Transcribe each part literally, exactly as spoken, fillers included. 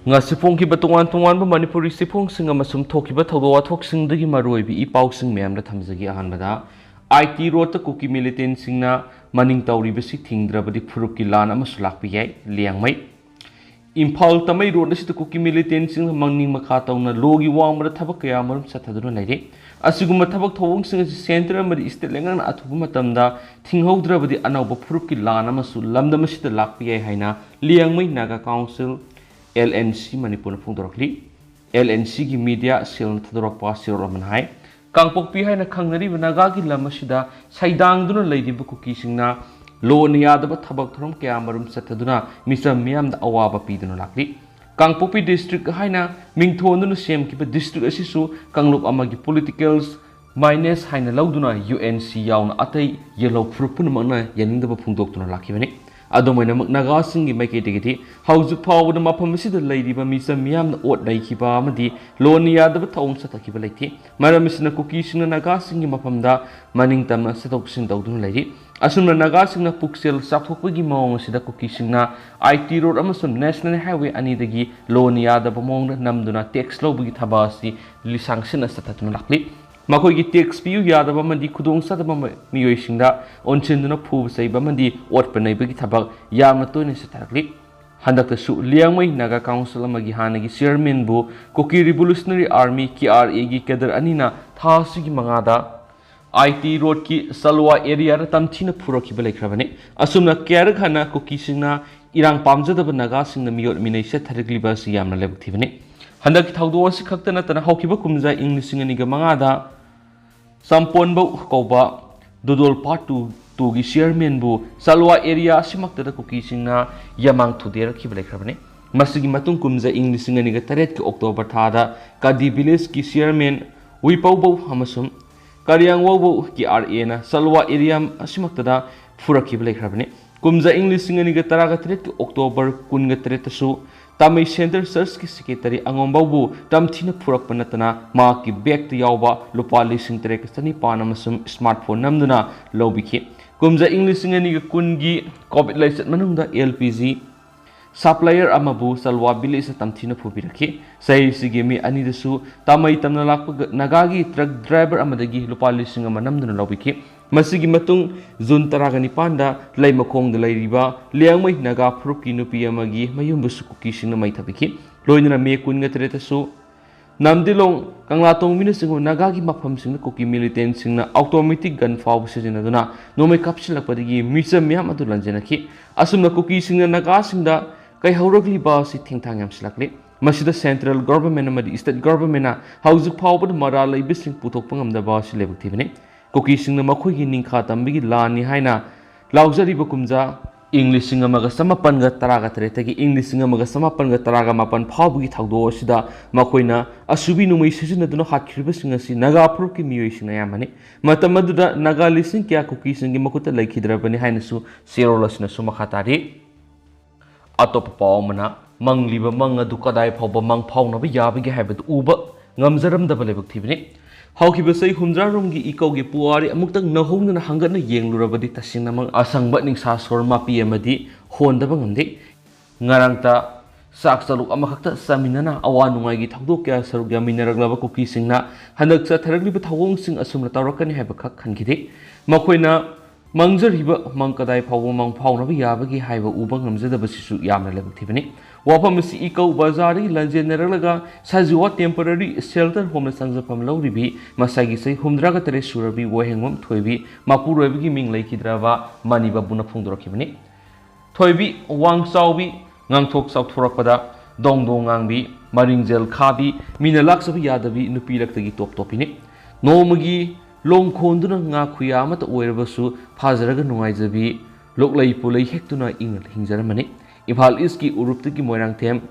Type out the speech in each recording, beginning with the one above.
ꯉꯁꯤ ꯐꯣꯡꯈꯤꯕ ꯇꯣꯉꯥꯟ ꯇꯣꯉꯥꯟꯕ ꯃꯅꯤꯄꯨꯔꯤ ꯆꯦꯐꯣꯡꯁꯤꯡ ꯑꯃꯁꯨꯡ ꯊꯣꯛꯈꯤꯕ ꯊꯧꯗꯣꯛ ꯋꯥꯊꯣꯛꯁꯤꯡꯗꯒꯤ ꯃꯔꯨꯑꯣꯏꯕ ꯏ ꯄꯥꯎꯁꯤꯡ ꯃꯌꯥꯝꯗ ꯊꯝꯖꯒꯦ꯫ ꯑꯍꯥꯟꯕꯗ, ꯑꯥꯏ ꯇꯤ ꯔꯣꯗꯇ ꯀꯨꯀꯤ ꯃꯤꯂꯤꯇꯦꯟꯁꯤꯡꯅ ꯃꯅꯤꯡ ꯇꯧꯔꯤꯕꯁꯤ ꯊꯤꯡꯗ꯭ꯔꯕꯗꯤ ꯐꯨꯔꯨꯞꯀꯤ ꯂꯥꯟ ꯑꯃꯁꯨ ꯂꯥꯛꯄ ꯌꯥꯏ, ꯂꯤꯌꯥꯡꯃꯩ꯫ ꯏꯝꯐꯥꯜ ꯇꯃꯩ ꯔꯣꯗ ꯑꯁꯤꯗ ꯀꯨꯀꯤ ꯃꯤꯂꯤꯇꯦꯟꯁꯤꯡꯅ ꯃꯅꯤꯡ ꯃꯈꯥ ꯇꯧꯅ ꯂꯣꯒꯤ ꯋꯥꯡꯃꯗ ꯊꯕꯛ ꯀꯌꯥ ꯑꯃꯔꯣꯝ ꯆꯠꯊꯗꯨꯅ ꯂꯩꯔꯤ꯫ ꯑꯁꯤꯒꯨꯝꯕ ꯊꯕꯛ ꯊꯧꯑꯣꯡꯁꯤꯡ ꯑꯁꯤ ꯁꯦꯟꯇꯔ ꯑꯃꯗꯤ ꯁ꯭ꯇꯦꯠ ꯂꯩꯉꯥꯛꯅ ꯑꯊꯨꯕ ꯃꯇꯝꯗ ꯊꯤꯡꯍꯧꯗ꯭ꯔꯕꯗꯤ ꯑꯅꯧꯕ ꯐꯨꯔꯨꯞꯀꯤ ꯂꯥꯟ ꯑꯃꯁꯨ ꯂꯝꯗꯝ ꯑꯁꯤꯗ ꯂꯥꯛꯄ ꯌꯥꯏ ꯍꯥꯏꯅ Liangmai Naga council, L N C, ꯃꯅꯤꯄꯨꯔꯅ ꯐꯣꯡꯗꯣꯔꯛꯂꯤ꯫ ꯑꯦꯜ ꯑꯦꯟ ꯁꯤꯒꯤ ꯃꯤꯗꯤꯌꯥ ꯁꯦꯜꯅ ꯊꯥꯗꯣꯔꯛꯄ ꯆꯦꯔꯣꯜ ꯑꯃꯅ ꯍꯥꯏ, ꯀꯥꯡꯄꯣꯛꯄꯤ ꯍꯥꯏꯅ ꯈꯪꯅꯔꯤꯕ ꯅꯥꯒꯥꯒꯤ ꯂꯝ ꯑꯁꯤꯗ ꯁꯩꯗꯥꯡꯗꯨꯅ ꯂꯩꯔꯤꯕ ꯀꯨꯀꯤꯁꯤꯡꯅ ꯂꯣꯅ ꯌꯥꯗꯕ ꯊꯕꯛ ꯊꯧꯔꯝ ꯀꯌꯥ ꯑꯃꯔꯣꯝ ꯆꯠꯊꯗꯨꯅ ꯃꯤꯆꯝ ꯃꯤꯌꯥꯝꯗ ꯑꯋꯥꯕ ꯄꯤꯗꯨꯅ ꯂꯥꯛꯂꯤ꯫ ꯀꯥꯡꯄꯣꯛꯄꯤ ꯗꯤꯁꯇ꯭ꯔꯤꯛ ꯍꯥꯏꯅ ꯃꯤꯡꯊꯣꯟꯗꯨꯅ ꯁꯦꯝꯈꯤꯕ ꯗꯤꯁꯇ꯭ꯔꯤꯛ ꯑꯁꯤꯁꯨ ꯀꯥꯡꯂꯨꯞ ꯑꯃꯒꯤ ꯄꯣꯂꯤꯇꯤꯀꯦꯜ ꯃꯥꯏꯅꯁ ꯍꯥꯏꯅ ꯂꯧꯗꯨꯅ ꯌꯨ ꯑꯦꯟ ꯁꯤ ꯌꯥꯎꯅ ꯑꯇꯩ ꯌꯦꯜꯍꯧ ꯐꯨꯔꯨꯞ ꯄꯨꯝꯅꯃꯛꯅ ꯌꯥꯅꯤꯡꯗꯕ ꯐꯣꯡꯗꯣꯛꯇꯨꯅ ꯂꯥꯛꯈꯤꯕꯅꯤ꯫ ꯑꯗꯨꯝ ꯑꯣꯏꯅꯃꯛ, ꯅꯥꯒꯥꯁꯤꯡꯒꯤ ꯃꯥꯏꯀꯩꯗꯒꯤꯗꯤ ꯍꯧꯖꯤꯛ ꯐꯥꯎꯕꯗ ꯃꯐꯝ ꯑꯁꯤꯗ ꯂꯩꯔꯤꯕ ꯃꯤꯆꯝ ꯃꯤꯌꯥꯝꯅ ꯑꯣꯠ ꯅꯩꯈꯤꯕ ꯑꯃꯗꯤ ꯂꯣꯟꯅ ꯌꯥꯗꯕ ꯊꯧꯑꯣꯡ ꯆꯠꯊꯈꯤꯕ ꯂꯩꯇꯦ꯫ ꯃꯔꯝ ꯑꯁꯤꯅ, ꯀꯨꯀꯤꯁꯤꯡꯅ ꯅꯥꯒꯥꯁꯤꯡꯒꯤ ꯃꯐꯝꯗ ꯃꯅꯤꯡ ꯇꯝꯅ ꯆꯠꯊꯣꯛ ꯆꯠꯁꯤꯟ ꯇꯧꯗꯨꯅ ꯂꯩꯔꯤ꯫ ꯑꯁꯨꯝꯅ, ꯅꯥꯒꯥꯁꯤꯡꯅ ꯄꯨꯛꯆꯦꯜ ꯆꯥꯎꯊꯣꯛꯄꯒꯤ ꯃꯑꯣꯡ ꯑꯁꯤꯗ ꯀꯨꯀꯤꯁꯤꯡꯅ ꯑꯥꯏ ꯇꯤ ꯔꯣꯗ ꯑꯃꯁꯨꯡ ꯅꯦꯁꯅꯦꯜ ꯍꯥꯏꯋꯦ ꯑꯅꯤꯗꯒꯤ ꯂꯣꯟꯅ ꯌꯥꯗꯕ ꯃꯑꯣꯡꯗ ꯅꯝꯗꯨꯅ ꯇꯦꯛꯁ ꯂꯧꯕꯒꯤ ꯊꯕꯛ ꯑꯁꯤ ꯂꯤꯁꯥꯡ ꯁꯤꯠꯅ ꯆꯠꯊꯗꯨꯅ ꯂꯥꯛꯂꯤ꯫ ꯃꯈꯣꯏꯒꯤ ꯇꯦꯛꯁ ꯄꯤꯌꯨ ꯌꯥꯗꯕ ꯑꯃꯗꯤ ꯈꯨꯗꯣꯡꯆꯥꯗꯕ ꯃ-, ꯃꯤꯑꯣꯏꯁꯤꯡꯗ ꯑꯣꯟꯁꯤꯟꯗꯨꯅ ꯐꯨꯕ ꯆꯩꯕ ꯑꯃꯗꯤ ꯑꯣꯠꯄ ꯅꯩꯕꯒꯤ ꯊꯕꯛ ꯌꯥꯝꯅ ꯇꯣꯏꯅ ꯆꯠꯊꯔꯛꯂꯤ꯫ ꯍꯟꯗꯛꯇꯁꯨ ꯂꯤꯌꯥꯡꯃꯩ ꯅꯥꯒꯥ ꯀꯥꯎꯟꯁꯤꯜ ꯑꯃꯒꯤ ꯍꯥꯟꯅꯒꯤ ꯆꯤꯌꯔꯃꯦꯟꯕꯨ ꯀꯨꯀꯤ ꯔꯤꯚꯣꯂꯨꯁꯅꯔꯤ ꯑꯥꯔꯃꯤ, ꯀꯦ ꯑꯥꯔ ꯑꯦꯒꯤ ꯀꯦꯗꯔ ꯑꯅꯤꯅ ꯊꯥ ꯑꯁꯤꯒꯤ ꯃꯉꯥꯗ ꯑꯥꯏ ꯇꯤ ꯔꯣꯗꯀꯤ ꯆꯂꯋꯥ ꯑꯦꯔꯤꯌꯥꯗ ꯇꯝꯊꯤꯅ ꯐꯨꯔꯛꯈꯤꯕ ꯂꯩꯈ꯭ꯔꯕꯅꯤ꯫ ꯑꯁꯨꯝꯅ ꯀꯌꯥꯔꯛ ꯍꯟꯅ ꯀꯨꯀꯤꯁꯤꯡꯅ ꯏꯔꯥꯡ ꯄꯥꯝꯖꯗꯕ ꯅꯥꯒꯥꯁꯤꯡꯅ ꯃꯤꯑꯣꯠ ꯃꯤꯅꯩ ꯆꯠꯊꯔꯛꯂꯤꯕ ꯑꯁꯤ ꯌꯥꯝꯅ ꯂꯥꯏꯕꯛ ꯊꯤꯕꯅꯤ꯫ ꯍꯟꯗꯛꯀꯤ ꯊꯧꯗꯣꯛ ꯑꯁꯤ ꯈꯛꯇ ꯅꯠꯇꯅ, ꯍꯧꯈꯤꯕ ꯀꯨꯝꯖꯥ ꯏꯪ ꯂꯤꯁꯤꯡ ꯑꯅꯤꯒ ꯃꯉꯥꯗ ꯆꯝꯄꯣꯟꯕꯧ ꯀꯧꯕ ꯗꯨꯗꯣꯜ ꯄꯥꯔꯠ ꯇꯨ, ꯇꯨꯒꯤ ꯆꯤꯌꯔꯃꯦꯟꯕꯨ ꯆꯂꯋꯥ ꯑꯦꯔꯤꯌꯥ ꯑꯁꯤꯃꯛꯇꯗ ꯀꯨꯀꯤꯁꯤꯡꯅ ꯌꯥꯃꯥꯡ ꯊꯨꯗꯦꯔꯛꯈꯤꯕ ꯂꯩꯈ꯭ꯔꯕꯅꯤ꯫ ꯃꯁꯤꯒꯤ ꯃꯇꯨꯡ ꯀꯨꯝꯖꯥ ꯏꯪ ꯂꯤꯁꯤꯡ ꯑꯅꯤꯒ ꯇꯔꯦꯠꯀꯤ ꯑꯣꯛꯇꯣꯕꯔ ꯊꯥꯗ ꯀꯥꯗꯤ ꯚꯤꯂꯦꯖꯀꯤ ꯆꯤꯌꯔꯃꯦꯟ ꯋꯤꯄꯧꯕꯧ ꯑꯃꯁꯨꯡ ꯀꯔꯤꯌꯥꯡꯋꯧꯕꯧ ꯀꯦ ꯑꯥꯔ ꯑꯦꯅ ꯆꯂꯋꯥ ꯑꯦꯔꯤꯌꯥ ꯑꯁꯤꯃꯛꯇꯗ ꯐꯨꯔꯛꯈꯤꯕ ꯂꯩꯈ꯭ꯔꯕꯅꯤ꯫ ꯀꯨꯝꯖꯥ ꯏꯪ ꯂꯤꯁꯤꯡ ꯑꯅꯤꯒ ꯇꯔꯥꯒ ꯇꯔꯦꯠꯀꯤ ꯑꯣꯛꯇꯣꯕꯔ ꯀꯨꯟꯒ ꯇꯔꯦꯠꯇꯁꯨ ꯇꯥꯃꯩ ꯁꯦꯟꯇꯔ ꯆꯔꯆꯀꯤ ꯁꯦꯀ꯭ꯔꯦꯇꯔꯤ ꯑꯉꯣꯝꯕꯧꯕꯨ ꯇꯝꯊꯤꯅ ꯐꯨꯔꯛꯄ ꯅꯠꯇꯅ ꯃꯍꯥꯛꯀꯤ ꯕꯦꯒꯇ ꯌꯥꯎꯕ ꯂꯨꯄꯥ ꯂꯤꯁꯤꯡ ꯇꯔꯦꯠꯀ ꯆꯅꯤꯄꯥꯟ ꯑꯃꯁꯨꯡ ꯁ꯭ꯃꯥꯔꯠ ꯐꯣꯟ ꯅꯝꯗꯨꯅ ꯂꯧꯕꯤꯈꯤ꯫ ꯀꯨꯝꯖꯥ ꯏꯪ ꯂꯤꯁꯤꯡ ꯑꯅꯤꯒ ꯀꯨꯟꯒꯤ ꯀꯣꯚꯤꯗ ꯂꯥꯏꯆꯠ ꯃꯅꯨꯡꯗ ꯑꯦꯜ ꯄꯤ ꯖꯤ ꯁꯄ꯭ꯂꯥꯏꯌꯔ ꯑꯃꯕꯨ ꯆꯜꯋꯥ ꯚꯤꯂꯦꯖꯇ ꯇꯝꯊꯤꯅ ꯐꯨꯕꯤꯔꯛꯈꯤ꯫ ꯆꯍꯤꯁꯤꯒꯤ ꯃꯦ ꯑꯅꯤꯗꯁꯨ ꯇꯥꯃꯩ ꯇꯝꯅ ꯂꯥꯛꯄ ꯅꯥꯒꯥꯒꯤ ꯇ꯭ꯔꯛ ꯗ꯭ꯔꯥꯏꯚꯔ ꯑꯃꯗꯒꯤ ꯂꯨꯄꯥ ꯂꯤꯁꯤꯡ ꯑꯃ ꯅꯝꯗꯨꯅ ꯂꯧꯕꯤꯈꯤ꯫ ꯃꯁꯤꯒꯤ ꯃꯇꯨꯡ ꯖꯨꯟ ꯇꯔꯥꯒ ꯅꯤꯄꯥꯟꯗ ꯂꯩꯃꯈꯣꯡꯗ ꯂꯩꯔꯤꯕ ꯂꯤꯌꯥꯡꯃꯩ ꯅꯥꯒꯥ ꯐꯨꯔꯨꯞꯀꯤ ꯅꯨꯄꯤ ꯑꯃꯒꯤ ꯃꯌꯨꯝꯕꯨꯁꯨ ꯀꯨꯀꯤꯁꯤꯡꯅ ꯃꯩ ꯊꯥꯕꯤꯈꯤ꯫ ꯂꯣꯏꯅꯅ ꯃꯦ ꯀꯨꯟꯒ ꯇꯔꯦꯠꯇꯁꯨ ꯅꯥꯝꯗꯤꯂꯣꯡ, ꯀꯪꯂꯥꯇꯣꯡꯕꯤꯅꯆꯤꯡꯕ ꯅꯥꯒꯥꯒꯤ ꯃꯐꯝꯁꯤꯡꯗ ꯀꯨꯀꯤ ꯃꯤꯂꯤꯇꯦꯟꯁꯤꯡꯅ ꯑꯣꯇꯣꯃꯦꯇꯤꯛ ꯒꯟ ꯐꯥꯎꯕ ꯁꯤꯖꯤꯟꯅꯗꯨꯅ ꯅꯣꯡꯃꯩ ꯀꯥꯞꯁꯤꯜꯂꯛꯄꯗꯒꯤ ꯃꯤꯆꯝ ꯃꯤꯌꯥꯝ ꯑꯗꯨ ꯂꯟꯖꯦꯟꯅꯈꯤ꯫ ꯑꯁꯨꯝꯅ ꯀꯨꯀꯤꯁꯤꯡꯅ ꯅꯥꯒꯥꯁꯤꯡꯗ ꯀꯩꯍꯧꯔꯛꯂꯤꯕ ꯑꯁꯤ ꯊꯦꯡꯊꯥꯡ ꯌꯥꯝꯁꯤꯜꯂꯛꯂꯤ꯫ ꯃꯁꯤꯗ ꯁꯦꯟꯇ꯭ꯔꯦꯜ ꯒꯣꯚꯔꯟꯃꯦꯟꯠ ꯑꯃꯗꯤ ꯁ꯭ꯇꯦꯠ ꯒꯣꯚꯔꯟꯃꯦꯟꯠꯅ ꯍꯧꯖꯤꯛ ꯐꯥꯎꯕꯗ ꯃꯔꯥꯜ ꯂꯩꯕꯁꯤꯡ ꯄꯨꯊꯣꯛꯄ ꯉꯝꯗꯕ ꯑꯁꯤ ꯂꯥꯏꯕꯛ ꯊꯤꯕꯅꯤ꯫ ꯀꯨꯀꯤꯁꯤꯡꯅ ꯃꯈꯣꯏꯒꯤ ꯅꯤꯡꯈꯥ ꯇꯝꯕꯒꯤ ꯂꯥꯟꯅꯤ ꯍꯥꯏꯅ ꯂꯥꯎꯖꯔꯤꯕ ꯀꯨꯝꯖꯥ ꯏꯪ ꯂꯤꯁꯤꯡ ꯑꯃꯒ ꯆꯃꯥꯄꯟꯒ ꯇꯔꯥꯒ ꯇꯔꯦꯠꯇꯒꯤ ꯏꯪ ꯂꯤꯁꯤꯡ ꯑꯃꯒ ꯆꯃꯥꯄꯟꯒ ꯇꯔꯥꯒ ꯃꯥꯄꯟ ꯐꯥꯎꯕꯒꯤ ꯊꯧꯗꯣꯛ ꯑꯁꯤꯗ ꯃꯈꯣꯏꯅ ꯑꯁꯨꯕꯤ ꯅꯣꯡꯃꯩ ꯁꯤꯖꯤꯟꯅꯗꯨꯅ ꯍꯥꯠꯈꯤꯕꯁꯤꯡ ꯑꯁꯤ ꯅꯥꯒꯥ ꯐꯨꯔꯨꯞꯀꯤ ꯃꯤꯑꯣꯏꯁꯤꯡ ꯑꯌꯥꯝꯕꯅꯤ꯫ ꯃꯇꯝ ꯑꯗꯨꯗ ꯅꯥꯒꯥ ꯂꯤꯁꯤꯡ ꯀꯌꯥ ꯀꯨꯀꯤꯁꯤꯡꯒꯤ ꯃꯈꯨꯠꯇ ꯂꯩꯈꯤꯗ꯭ꯔꯕꯅꯤ ꯍꯥꯏꯅꯁꯨ ꯆꯦꯔꯣꯜ ꯑꯁꯤꯅꯁꯨ ꯃꯈꯥ ꯇꯥꯔꯤ꯫ ꯑꯇꯣꯞꯄ ꯄꯥꯎ ꯑꯃꯅ, ꯃꯪꯂꯤꯕ ꯃꯪ ꯑꯗꯨ ꯀꯗꯥꯏ ꯐꯥꯎꯕ ꯃꯪ ꯐꯥꯎꯅꯕ ꯌꯥꯕꯒꯦ ꯍꯥꯏꯕꯗꯨ ꯎꯕ ꯉꯝꯖꯔꯝꯗꯕ ꯂꯥꯏꯕꯛ ꯊꯤꯕꯅꯤ꯫ ꯍꯧꯈꯤꯕ ꯆꯍꯤ ꯍꯨꯝꯗ꯭ꯔꯥꯔꯣꯝꯒꯤ ꯏꯀꯧꯒꯤ ꯄꯨꯋꯥꯔꯤ ꯑꯃꯨꯛꯇꯪ ꯅꯧꯍꯧꯅꯅ ꯍꯪꯒꯠꯅ ꯌꯦꯡꯂꯨꯔꯕꯗꯤ ꯇꯁꯦꯡꯅꯃꯛ ꯑꯁꯪꯕ ꯅꯤꯡꯁꯥ ꯁꯣꯔ ꯃꯥꯄꯤ ꯑꯃꯗꯤ ꯍꯣꯟꯗꯕ ꯉꯝꯗꯦ꯫ ꯉꯔꯥꯡꯇ ꯆꯥꯛ ꯆꯂꯨꯛ ꯑꯃꯈꯛꯇ ꯆꯥꯃꯤꯟꯅꯅ ꯑꯋꯥ ꯅꯨꯡꯉꯥꯏꯒꯤ ꯊꯧꯗꯣꯛ ꯀꯌꯥ ꯁꯔꯨꯛ ꯌꯥꯃꯤꯟꯅꯔꯛꯂꯕ ꯀꯨꯀꯤꯁꯤꯡꯅ ꯍꯟꯗꯛ ꯆꯠꯊꯔꯛꯂꯤꯕ ꯊꯧꯑꯣꯡꯁꯤꯡ ꯑꯁꯨꯝꯅ ꯇꯧꯔꯛꯀꯅꯤ ꯍꯥꯏꯕꯈꯛ ꯈꯟꯈꯤꯗꯦ꯫ ꯃꯈꯣꯏꯅ ꯃꯪꯖꯔꯤꯕ ꯃꯪ ꯀꯗꯥꯏ ꯐꯥꯎꯕ ꯃꯪ ꯐꯥꯎꯅꯕ ꯌꯥꯕꯒꯦ ꯍꯥꯏꯕ ꯎꯕ ꯉꯝꯖꯗꯕꯁꯤꯁꯨ ꯌꯥꯝꯅ ꯂꯥꯏꯕꯛ ꯊꯤꯕꯅꯤ꯫ ꯋꯥꯐꯝ ꯑꯁꯤ ꯏꯀꯧ ꯕꯖꯥꯔꯗꯒꯤ ꯂꯥꯟꯖꯦꯟꯅꯔꯛꯂꯒ ꯁꯖꯤꯋꯥ ꯇꯦꯝꯄꯔꯔꯤ ꯁꯦꯜꯇꯔ ꯍꯣꯝꯗ ꯆꯪꯖꯐꯝ ꯂꯧꯔꯤꯕꯤ ꯃꯁꯥꯒꯤ ꯆꯍꯤ ꯍꯨꯝꯗ꯭ꯔꯥꯒ ꯇꯔꯦꯠ ꯁꯨꯔꯕꯤ ꯋꯥꯍꯦꯡꯕꯝ ꯊꯣꯏꯕꯤ ꯃꯄꯨꯔꯣꯏꯕꯒꯤ ꯃꯤꯡ ꯂꯩꯈꯤꯗ꯭ꯔꯕ ꯃꯅꯤ ꯕꯥꯕꯨꯅ ꯐꯣꯡꯗꯣꯔꯛꯈꯤꯕꯅꯤ꯫ ꯊꯣꯏꯕꯤ ꯋꯥꯡ ꯆꯥꯎꯕꯤ, ꯉꯥꯡꯊꯣꯛ ꯆꯥꯎꯊꯣꯔꯛꯄꯗ ꯗꯣꯡ ꯗꯣꯡ ꯉꯥꯡꯕꯤ, ꯃꯔꯤꯡꯖꯦꯜ ꯈꯥꯕꯤ, ꯃꯤꯅ ꯂꯥꯛꯆꯕ ꯌꯥꯗꯕꯤ ꯅꯨꯄꯤ ꯂꯛꯇꯒꯤ ꯇꯣꯞ ꯇꯣꯞꯄꯤꯅꯤ꯫ ꯅꯣꯡꯃꯒꯤ ꯂꯣꯡ ꯈꯣꯟꯗꯨꯅ ꯉꯥ ꯈꯨꯌꯥ ꯑꯃꯠꯇ ꯑꯣꯏꯔꯕꯁꯨ ꯐꯥꯖꯔꯒ ꯅꯨꯡꯉꯥꯏꯖꯕꯤ, ꯂꯣꯛꯂꯩ ꯄꯨꯂꯩ ꯍꯦꯛꯇꯨꯅ ꯏꯪꯅ ꯍꯤꯡꯖꯔꯝꯕꯅꯤ꯫ ꯏꯝꯐꯥꯜ ꯏꯁꯀꯤ ꯎꯔꯨꯞꯇꯒꯤ ꯃꯣꯏꯔꯥꯡꯊꯦꯝ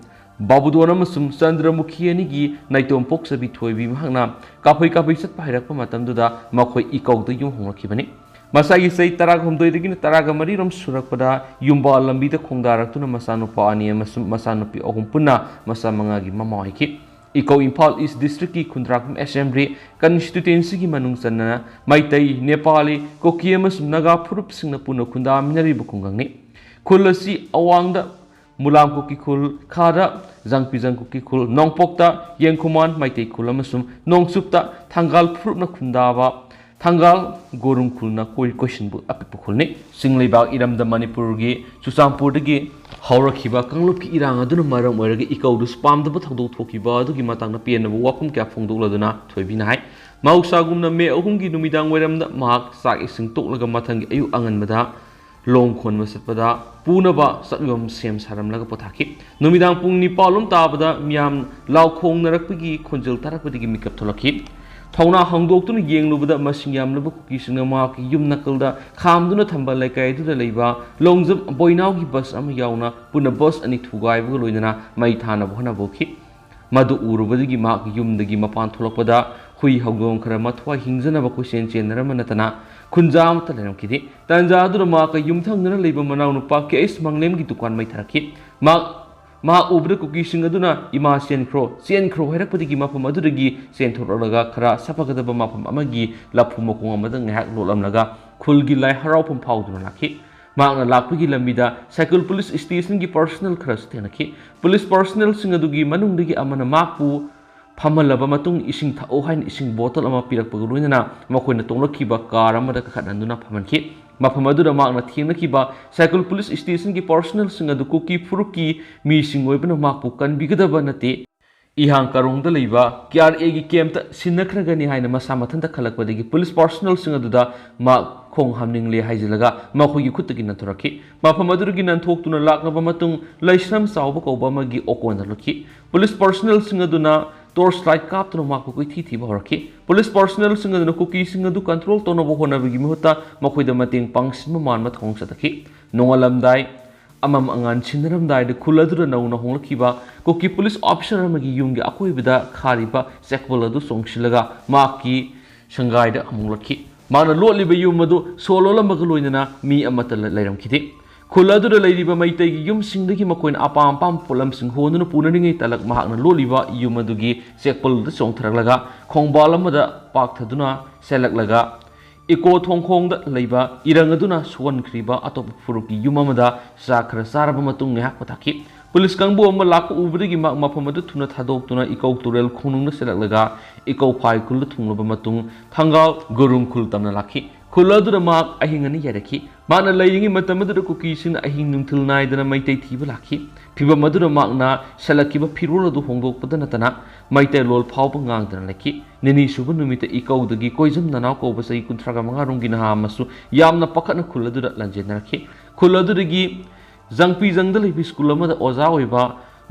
ꯕꯥꯕꯨꯗꯣꯟ ꯑꯃꯁꯨꯡ ꯆꯟꯗ꯭ꯔꯃꯨꯈꯤ ꯑꯅꯤꯒꯤ ꯅꯥꯏꯇꯣꯝ ꯄꯣꯛꯆꯕꯤ ꯊꯣꯏꯕꯤ ꯃꯍꯥꯛꯅ ꯀꯥꯐꯩ ꯀꯥꯐꯩ ꯆꯠꯄ ꯍꯩꯔꯛꯄ ꯃꯇꯝꯗꯨꯗ ꯃꯈꯣꯏ ꯏꯀꯧꯗ ꯌꯨꯝ ꯍꯣꯡꯂꯛꯈꯤꯕꯅꯤ꯫ ꯃꯁꯥꯒꯤ ꯆꯍꯤ ꯇꯔꯥꯍꯨꯝꯗꯣꯏꯗꯒꯤꯅ ꯇꯔꯥꯃꯔꯤꯔꯣꯝ ꯁꯨꯔꯛꯄꯗ ꯌꯨꯝꯕꯥꯜ ꯂꯝꯕꯤꯗ ꯈꯣꯡꯗꯥꯔꯛꯇꯨꯅ ꯃꯆꯥꯅꯨꯄꯥ ꯑꯅꯤ ꯑꯃꯁꯨꯡ ꯃꯆꯥꯅꯨꯄꯤ ꯑꯍꯨꯝ ꯄꯨꯟꯅ ꯃꯆꯥ ꯃꯉꯥꯒꯤ ꯃꯃꯥ ꯑꯣꯏꯈꯤ꯫ ꯏꯀꯧ ꯏꯝꯐꯥꯜ ꯏꯁ ꯗꯤꯁꯇ꯭ꯔꯤꯛꯀꯤ ꯈꯨꯟꯗ꯭ꯔꯥꯛꯄꯝ ꯑꯦꯁꯦꯝꯕ꯭ꯂꯤ ꯀꯟꯁꯇꯤꯇ꯭ꯋꯦꯟꯁꯤꯒꯤ ꯃꯅꯨꯡ ꯆꯟꯅ ꯃꯩꯇꯩ, ꯅꯦꯄꯥꯂꯤ, ꯀꯨꯀꯤ ꯑꯃꯁꯨꯡ ꯅꯥꯒꯥ ꯐꯨꯔꯨꯞꯁꯤꯡꯅ ꯄꯨꯟꯅ ꯈꯨꯟꯗꯥꯃꯤꯟꯅꯔꯤꯕ ꯈꯨꯡꯒꯪꯅꯤ꯫ ꯈꯨꯜ ꯑꯁꯤ ꯑꯋꯥꯡꯗ ꯃꯨꯂꯥꯝ ꯀꯨꯀꯤ ꯈꯨꯜ, ꯈꯥꯗ ꯖꯪꯄꯤꯖꯪ ꯀꯨꯀꯤ ꯈꯨꯜ, ꯅꯣꯡꯄꯣꯛꯇ ꯌꯦꯡꯈꯨꯃꯥꯟ ꯃꯩꯇꯩ ꯈꯨꯜ ꯑꯃꯁꯨꯡ ꯅꯣꯡꯆꯨꯞꯇ ꯊꯪꯒꯥꯜ ꯐꯨꯔꯨꯞꯅ ꯈꯨꯟꯗꯥꯕ ꯊꯪꯒꯥꯜ ꯒꯣꯔꯨꯡ ꯈꯨꯜꯅ ꯀꯣꯏ ꯀꯣꯏꯁꯤꯟꯕ ꯑꯄꯤꯛꯄ ꯈꯨꯜꯅꯤ꯫ ꯆꯤꯡ ꯂꯩꯕꯥꯛ ꯏꯔꯝꯗꯝ ꯃꯅꯤꯄꯨꯔꯒꯤ ꯆꯨꯔꯆꯥꯟꯄꯨꯔꯗꯒꯤ ꯍꯧꯔꯛꯈꯤꯕ ꯀꯥꯡꯂꯨꯞꯀꯤ ꯏꯔꯥꯡ ꯑꯗꯨꯅ ꯃꯔꯝ ꯑꯣꯏꯔꯒ ꯏꯀꯧꯗꯁꯨ ꯄꯥꯝꯗꯕ ꯊꯧꯗꯣꯛ ꯊꯣꯛꯈꯤꯕ ꯑꯗꯨꯒꯤ ꯃꯇꯥꯡꯗ ꯄꯦꯟꯅꯕ ꯋꯥꯐꯝ ꯀꯌꯥ ꯐꯣꯡꯗꯣꯛꯂꯗꯨꯅ ꯊꯣꯏꯕꯤꯅ ꯍꯥꯏ, ꯃꯍꯧꯁꯥꯒꯨꯝꯅ ꯃꯦ ꯑꯍꯨꯝꯒꯤ ꯅꯨꯃꯤꯗꯥꯡ ꯋꯥꯏꯔꯝꯗ ꯃꯍꯥꯛ ꯆꯥꯛ ꯏꯁꯤꯡ ꯇꯣꯛꯂꯒ ꯃꯊꯪꯒꯤ ꯑꯌꯨꯛ ꯑꯉꯟꯕꯗ ꯂꯣꯡ ꯈꯣꯟꯕ ꯆꯠꯄꯗ ꯄꯨꯅꯕ ꯆꯥꯛꯌꯣꯝ ꯁꯦꯝ ꯁꯥꯔꯝꯂꯒ ꯄꯣꯊꯥꯈꯤ꯫ ꯅꯨꯃꯤꯗꯥꯡ ꯄꯨꯡ ꯅꯤꯄꯥꯜ ꯂꯣꯝ ꯇꯥꯕꯗ ꯃꯤꯌꯥꯝ ꯂꯥꯎ ꯈꯣꯡꯅꯔꯛꯄꯒꯤ ꯈꯣꯟꯖꯦꯜ ꯇꯥꯔꯛꯄꯗꯒꯤ ꯃꯤꯀꯞ ꯊꯣꯛꯂꯛꯈꯤ꯫ ꯊꯧꯅꯥ ꯍꯥꯡꯗꯣꯛꯇꯨꯅ ꯌꯦꯡꯂꯨꯕꯗ ꯃꯁꯤꯡ ꯌꯥꯝꯂꯕ ꯀꯨꯀꯤꯁꯤꯡꯅ ꯃꯍꯥꯛꯀꯤ ꯌꯨꯝ ꯅꯥꯀꯜꯗ ꯈꯥꯝꯗꯨꯅ ꯊꯝꯕ ꯂꯩꯀꯥꯏ ꯑꯗꯨꯗ ꯂꯩꯕ ꯂꯣꯡꯖꯝ ꯕꯣꯏꯅꯥꯎꯒꯤ ꯕꯁ ꯑꯃ ꯌꯥꯎꯅ ꯄꯨꯟꯅ ꯕꯁ ꯑꯅꯤ ꯊꯨꯒꯥꯏꯕꯒ ꯂꯣꯏꯅꯅ ꯃꯩ ꯊꯥꯅꯕ ꯍꯣꯠꯅꯕ ꯍꯧꯈꯤ꯫ ꯃꯗꯨ ꯎꯔꯨꯕꯗꯒꯤ ꯃꯍꯥꯛ ꯌꯨꯝꯗꯒꯤ ꯃꯄꯥꯟ ꯊꯣꯛꯂꯛꯄꯗ ꯍꯨꯏ ꯍꯧꯗꯣꯡ ꯈꯔ ꯃꯊ꯭ꯋꯥꯏ ꯍꯤꯡꯖꯅꯕ ꯀꯣꯏꯆꯦꯟ ꯆꯦꯟꯅꯔꯝꯕ ꯅꯠꯇꯅ ꯈꯨꯟꯖꯥ ꯑꯃꯠꯇ ꯂꯩꯔꯝꯈꯤꯗꯦ꯫ ꯇꯥꯟꯖꯥ ꯑꯗꯨꯗ ꯃꯍꯥꯛꯀ ꯌꯨꯝꯊꯪꯅꯅ ꯂꯩꯕ ꯃꯅꯥꯎꯅꯨꯄꯥ ꯀꯦ ꯑꯩꯁ ꯃꯪꯂꯦꯝꯒꯤ ꯗꯨꯀꯥꯟ ꯃꯩ ꯊꯥꯔꯛꯈꯤ꯫ ꯃꯍꯥꯛ, ꯃꯍꯥꯛ ꯎꯕꯗ ꯀꯨꯀꯤꯁꯤꯡ ꯑꯗꯨꯅ "ꯏꯃꯥ ꯆꯦꯟꯈ꯭ꯔꯣ, ꯆꯦꯟꯈ꯭ꯔꯣ" ꯍꯥꯏꯔꯛꯄꯗꯒꯤ ꯃꯐꯝ ꯑꯗꯨꯗꯒꯤ ꯆꯦꯟꯊꯣꯔꯛꯂꯒ ꯈꯔ ꯁꯥꯐꯒꯗꯕ ꯃꯐꯝ ꯑꯃꯒꯤ ꯂꯐꯨ ꯃꯈꯣꯡ ꯑꯃꯗ ꯉꯥꯏꯍꯥꯛ ꯂꯣꯠꯂꯝꯂꯒ ꯈꯨꯜꯒꯤ ꯂꯥꯏ ꯍꯔꯥꯎꯐꯝ ꯐꯥꯎꯗꯨꯅ ꯂꯥꯛꯈꯤ꯫ ꯃꯍꯥꯛꯅ ꯂꯥꯛꯄꯒꯤ ꯂꯝꯕꯤꯗ ꯁꯥꯏꯀꯜ ꯄꯨꯂꯤꯁ ꯁ꯭ꯇꯦꯁꯟꯒꯤ ꯄꯔꯁꯅꯦꯜ ꯈꯔꯁꯨ ꯊꯦꯡꯅꯈꯤ꯫ ꯄꯨꯂꯤꯁ ꯄꯔꯁꯅꯦꯜꯁꯤꯡ ꯑꯗꯨꯒꯤ ꯃꯅꯨꯡꯗꯒꯤ ꯑꯃꯅ ꯃꯍꯥꯛꯄꯨ ꯐꯝꯍꯜꯂꯕ ꯃꯇꯨꯡ ꯏꯁꯤꯡ ꯊꯛꯎ ꯍꯥꯏꯅ ꯏꯁꯤꯡ ꯕꯣꯇꯜ ꯑꯃ ꯄꯤꯔꯛꯄꯒ ꯂꯣꯏꯅꯅ ꯃꯈꯣꯏꯅ ꯇꯣꯡꯂꯛꯈꯤꯕ ꯀꯥꯔ ꯑꯃꯗ ꯀꯥꯈꯠꯍꯟꯗꯨꯅ ꯐꯝꯍꯟꯈꯤ꯫ ꯃꯐꯝ ꯑꯗꯨꯗ ꯃꯍꯥꯛꯅ ꯊꯦꯡꯅꯈꯤꯕ ꯁꯥꯏꯀꯜ ꯄꯨꯂꯤꯁ ꯁ꯭ꯇꯦꯁꯟꯒꯤ ꯄꯔꯁꯅꯦꯜꯁꯤꯡ ꯑꯗꯨ ꯀꯨꯀꯤ ꯐꯨꯔꯨꯞꯀꯤ ꯃꯤꯁꯤꯡ ꯑꯣꯏꯕꯅ ꯃꯍꯥꯛꯄꯨ ꯀꯟꯕꯤꯒꯗꯕ ꯅꯠꯇꯦ, ꯏꯍꯥꯡ ꯀꯥꯔꯣꯡꯗ ꯂꯩꯕ ꯀꯦ ꯑꯥꯔ ꯑꯦꯒꯤ ꯀꯦꯝꯞꯇ ꯁꯤꯟꯅꯈ꯭ꯔꯒꯅꯤ ꯍꯥꯏꯅ ꯃꯁꯥ ꯃꯊꯟꯇ ꯈꯜꯂꯛꯄꯗꯒꯤ ꯄꯨꯂꯤꯁ ꯄꯔꯁꯅꯦꯜꯁꯤꯡ ꯑꯗꯨꯗ ꯃꯍꯥꯛ ꯈꯣꯡ ꯍꯥꯝꯅꯤꯡꯂꯦ ꯍꯥꯏꯖꯤꯜꯂꯒ ꯃꯈꯣꯏꯒꯤ ꯈꯨꯠꯇꯒꯤ ꯅꯥꯟꯊꯣꯔꯛꯈꯤ꯫ ꯃꯐꯝ ꯑꯗꯨꯗꯒꯤ ꯅꯥꯟꯊꯣꯛꯇꯨꯅ ꯂꯥꯛꯂꯕ ꯃꯇꯨꯡ ꯂꯩꯁ꯭ꯔꯝ ꯆꯥꯎꯕ ꯀꯧꯕ ꯑꯃꯒꯤ ꯑꯣꯀꯣꯟꯗ ꯂꯨꯠꯈꯤ꯫ ꯄꯨꯂꯤꯁ ꯄꯔꯁꯅꯦꯜꯁꯤꯡ ꯑꯗꯨꯅ ꯇꯣꯔꯆ ꯂꯥꯏꯠ ꯀꯥꯞꯇꯨꯅ ꯃꯍꯥꯛꯄꯨ ꯀꯣꯏꯊꯤ ꯊꯤꯕ ꯍꯧꯔꯛꯈꯤ꯫ ꯄꯨꯂꯤꯁ ꯄꯔꯁꯅꯦꯜꯁꯤꯡ ꯑꯗꯨꯅ ꯀꯨꯀꯤꯁꯤꯡ ꯑꯗꯨ ꯀꯟꯇ꯭ꯔꯣꯜ ꯇꯧꯅꯕ ꯍꯣꯠꯅꯕꯒꯤ ꯃꯍꯨꯠꯇ ꯃꯈꯣꯏꯗ ꯃꯇꯦꯡ ꯄꯥꯡꯁꯤꯟꯕ ꯃꯥꯟꯕ ꯊꯧꯑꯣꯡ ꯆꯠꯊꯈꯤ꯫ ꯅꯣꯡꯉꯥꯜꯂꯝꯗꯥꯏ ꯑꯃꯝ ꯑꯉꯥꯟ ꯁꯤꯟꯅꯔꯝꯗꯥꯏꯗ ꯈꯨꯜ ꯑꯗꯨꯗ ꯅꯧꯅ ꯍꯣꯡꯂꯛꯈꯤꯕ ꯀꯨꯀꯤ ꯄꯨꯂꯤꯁ ꯑꯣꯐꯤꯁꯔ ꯑꯃꯒꯤ ꯌꯨꯝꯒꯤ ꯑꯀꯣꯏꯕꯗ ꯈꯥꯔꯤꯕ ꯆꯦꯛꯄꯜ ꯑꯗꯨ ꯆꯣꯡꯁꯤꯜꯂꯒ ꯃꯍꯥꯛꯀꯤ ꯁꯪꯒꯥꯏꯗ ꯑꯃꯨꯛ ꯂꯣꯠꯈꯤ꯫ ꯃꯍꯥꯛꯅ ꯂꯣꯠꯂꯤꯕ ꯌꯨꯝ ꯑꯗꯨ ꯁꯣ ꯂꯣꯜꯂꯝꯕꯒ ꯂꯣꯏꯅꯅ ꯃꯤ ꯑꯃꯠꯇ ꯂ-, ꯂꯩꯔꯝꯈꯤꯗꯦ꯫ ꯈꯨꯜ ꯑꯗꯨꯗ ꯂꯩꯔꯤꯕ ꯃꯩꯇꯩꯒꯤ ꯌꯨꯝꯁꯤꯡꯗꯒꯤ ꯃꯈꯣꯏꯅ ꯑꯄꯥꯝ ꯑꯄꯥꯝꯕ ꯄꯣꯠꯂꯝꯁꯤꯡ ꯍꯣꯟꯗꯨꯅ ꯄꯨꯅꯔꯤꯉꯩ ꯇꯥꯂꯛ ꯃꯍꯥꯛꯅ ꯂꯣꯠꯂꯤꯕ ꯌꯨꯝ ꯑꯗꯨꯒꯤ ꯆꯦꯛꯄꯜ ꯑꯗꯨ ꯆꯣꯡꯊꯔꯛꯂꯒ ꯈꯣꯡꯕꯥꯜ ꯑꯃꯗ ꯄꯥꯛꯊꯗꯨꯅ ꯆꯦꯜꯂꯛꯂꯒ ꯏꯀꯣ ꯊꯣꯡꯈꯣꯡꯗ ꯂꯩꯕ ꯏꯔꯪ ꯑꯗꯨꯅ ꯁꯣꯛꯍꯟꯈ꯭ꯔꯤꯕ ꯑꯇꯣꯞꯄ ꯐꯨꯔꯨꯞꯀꯤ ꯌꯨꯝ ꯑꯃꯗ ꯆꯥ ꯈꯔ ꯆꯥꯔꯕ ꯃꯇꯨꯡ ꯉꯥꯏꯍꯥꯛ ꯄꯣꯊꯥꯈꯤ꯫ ꯄꯨꯂꯤꯁ ꯀꯥꯡꯕꯨ ꯑꯃ ꯂꯥꯛꯄ ꯎꯕꯗꯒꯤ ꯃꯍꯥꯛ ꯃꯐꯝ ꯑꯗꯨ ꯊꯨꯅ ꯊꯥꯗꯣꯛꯇꯨꯅ ꯏꯀꯧ ꯇꯨꯔꯦꯜ ꯈꯣꯡꯅꯨꯡꯗ ꯆꯦꯜꯂꯛꯂꯒ ꯏꯀꯧ ꯐꯥꯏ ꯈꯨꯜꯗ ꯊꯨꯡꯂꯕ ꯃꯇꯨꯡ ꯊꯪꯒꯥꯜ ꯒꯨꯔꯨꯡ ꯈꯨꯜ ꯇꯝꯅ ꯂꯥꯛꯈꯤ꯫ ꯈꯨꯜ ꯑꯗꯨꯗ ꯃꯍꯥꯛ ꯑꯍꯤꯡ ꯑꯅꯤ ꯌꯥꯏꯔꯛꯈꯤ꯫ ꯃꯍꯥꯛꯅ ꯂꯩꯔꯤꯉꯩ ꯃꯇꯝ ꯑꯗꯨꯗ ꯀꯨꯀꯤꯁꯤꯡꯅ ꯑꯍꯤꯡ ꯅꯨꯡꯊꯤꯜ ꯅꯥꯏꯗꯅ ꯃꯩꯇꯩ ꯊꯤꯕ ꯂꯥꯛꯈꯤ꯫ ꯐꯤꯚꯝ ꯑꯗꯨꯗ ꯃꯍꯥꯛꯅ ꯁꯦꯠꯂꯛꯈꯤꯕ ꯐꯤꯔꯣꯜ ꯑꯗꯨ ꯍꯣꯡꯗꯣꯛꯄꯗ ꯅꯠꯇꯅ ꯃꯩꯇꯩꯂꯣꯟ ꯐꯥꯎꯕ ꯉꯥꯡꯗꯅ ꯂꯩꯈꯤ꯫ ꯅꯤꯅꯤ ꯁꯨꯕ ꯅꯨꯃꯤꯠꯇ ꯏꯀꯧꯗꯒꯤ ꯀꯣꯏꯖꯝ ꯅꯅꯥꯎ ꯀꯧꯕ ꯆꯍꯤ ꯀꯨꯟꯊ꯭ꯔꯥꯒ ꯃꯉꯥ ꯔꯣꯝꯒꯤ ꯅꯍꯥ ꯑꯃꯁꯨ ꯌꯥꯝꯅ ꯄꯥꯈꯠꯅ ꯈꯨꯜ ꯑꯗꯨꯗ ꯂꯥꯟꯖꯦꯟꯅꯔꯛꯈꯤ꯫ ꯈꯨꯜ ꯑꯗꯨꯗꯒꯤ ꯖꯪꯄꯤꯖꯪꯗ ꯂꯩꯕ ꯁ꯭ꯀꯨꯜ ꯑꯃꯗ ꯑꯣꯖꯥ ꯑꯣꯏꯕ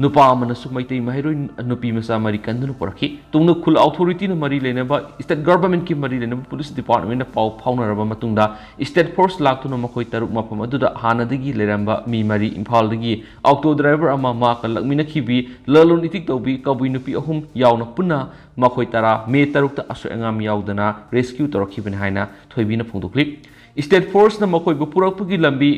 ꯅꯨꯄꯥ ꯑꯃꯅꯁꯨ ꯃꯩꯇꯩ ꯃꯍꯩꯔꯣꯏ ꯅꯨꯄꯤ ꯃꯆꯥ ꯃꯔꯤ ꯀꯟꯗꯨꯅ ꯄꯨꯔꯛꯈꯤ꯫ ꯇꯨꯡꯗ ꯈꯨꯜ ꯑꯧꯊꯣꯔꯤꯇꯤꯅ ꯃꯔꯤ ꯂꯩꯅꯕ, ꯁ꯭ꯇꯦꯠ ꯒꯚꯔꯟꯃꯦꯟꯠꯀꯤ ꯃꯔꯤ ꯂꯩꯅꯕ ꯄꯨꯂꯤꯁ ꯗꯤꯄꯥꯔꯠꯃꯦꯟꯠꯅ ꯄꯥꯎ ꯐꯥꯎꯅꯔꯕ ꯃꯇꯨꯡꯗ ꯁ꯭ꯇꯦꯠ ꯐꯣꯔꯁ ꯂꯥꯛꯇꯨꯅ ꯃꯈꯣꯏ ꯇꯔꯨꯛ ꯃꯐꯝ ꯑꯗꯨꯗ ꯍꯥꯟꯅꯗꯒꯤ ꯂꯩꯔꯝꯕ ꯃꯤ ꯃꯔꯤ, ꯏꯝꯐꯥꯜꯗꯒꯤ ꯑꯣꯇꯣ ꯗ꯭ꯔꯥꯏꯚꯔ ꯑꯃ, ꯃꯍꯥꯛꯀ ꯂꯥꯛꯃꯤꯟꯅꯈꯤꯕꯤ ꯂꯂꯣꯟ ꯏꯇꯤꯛ ꯇꯧꯕꯤ ꯀꯕꯨꯏ ꯅꯨꯄꯤ ꯑꯍꯨꯝ ꯌꯥꯎꯅ ꯄꯨꯟꯅ ꯃꯈꯣꯏ ꯇꯔꯥ ꯃꯦ ꯇꯔꯨꯛꯇ ꯑꯁꯣꯏ ꯑꯉꯥꯝ ꯌꯥꯎꯗꯅ ꯔꯦꯁꯀ꯭ꯌꯨ ꯇꯧꯔꯛꯈꯤꯕꯅꯤ ꯍꯥꯏꯅ ꯊꯣꯏꯕꯤꯅ ꯐꯣꯡꯗꯣꯛꯂꯤ꯫ ꯁ꯭ꯇꯦꯠ ꯐꯣꯔꯁꯅ ꯃꯈꯣꯏꯕꯨ ꯄꯨꯔꯛꯄꯒꯤ ꯂꯝꯕꯤ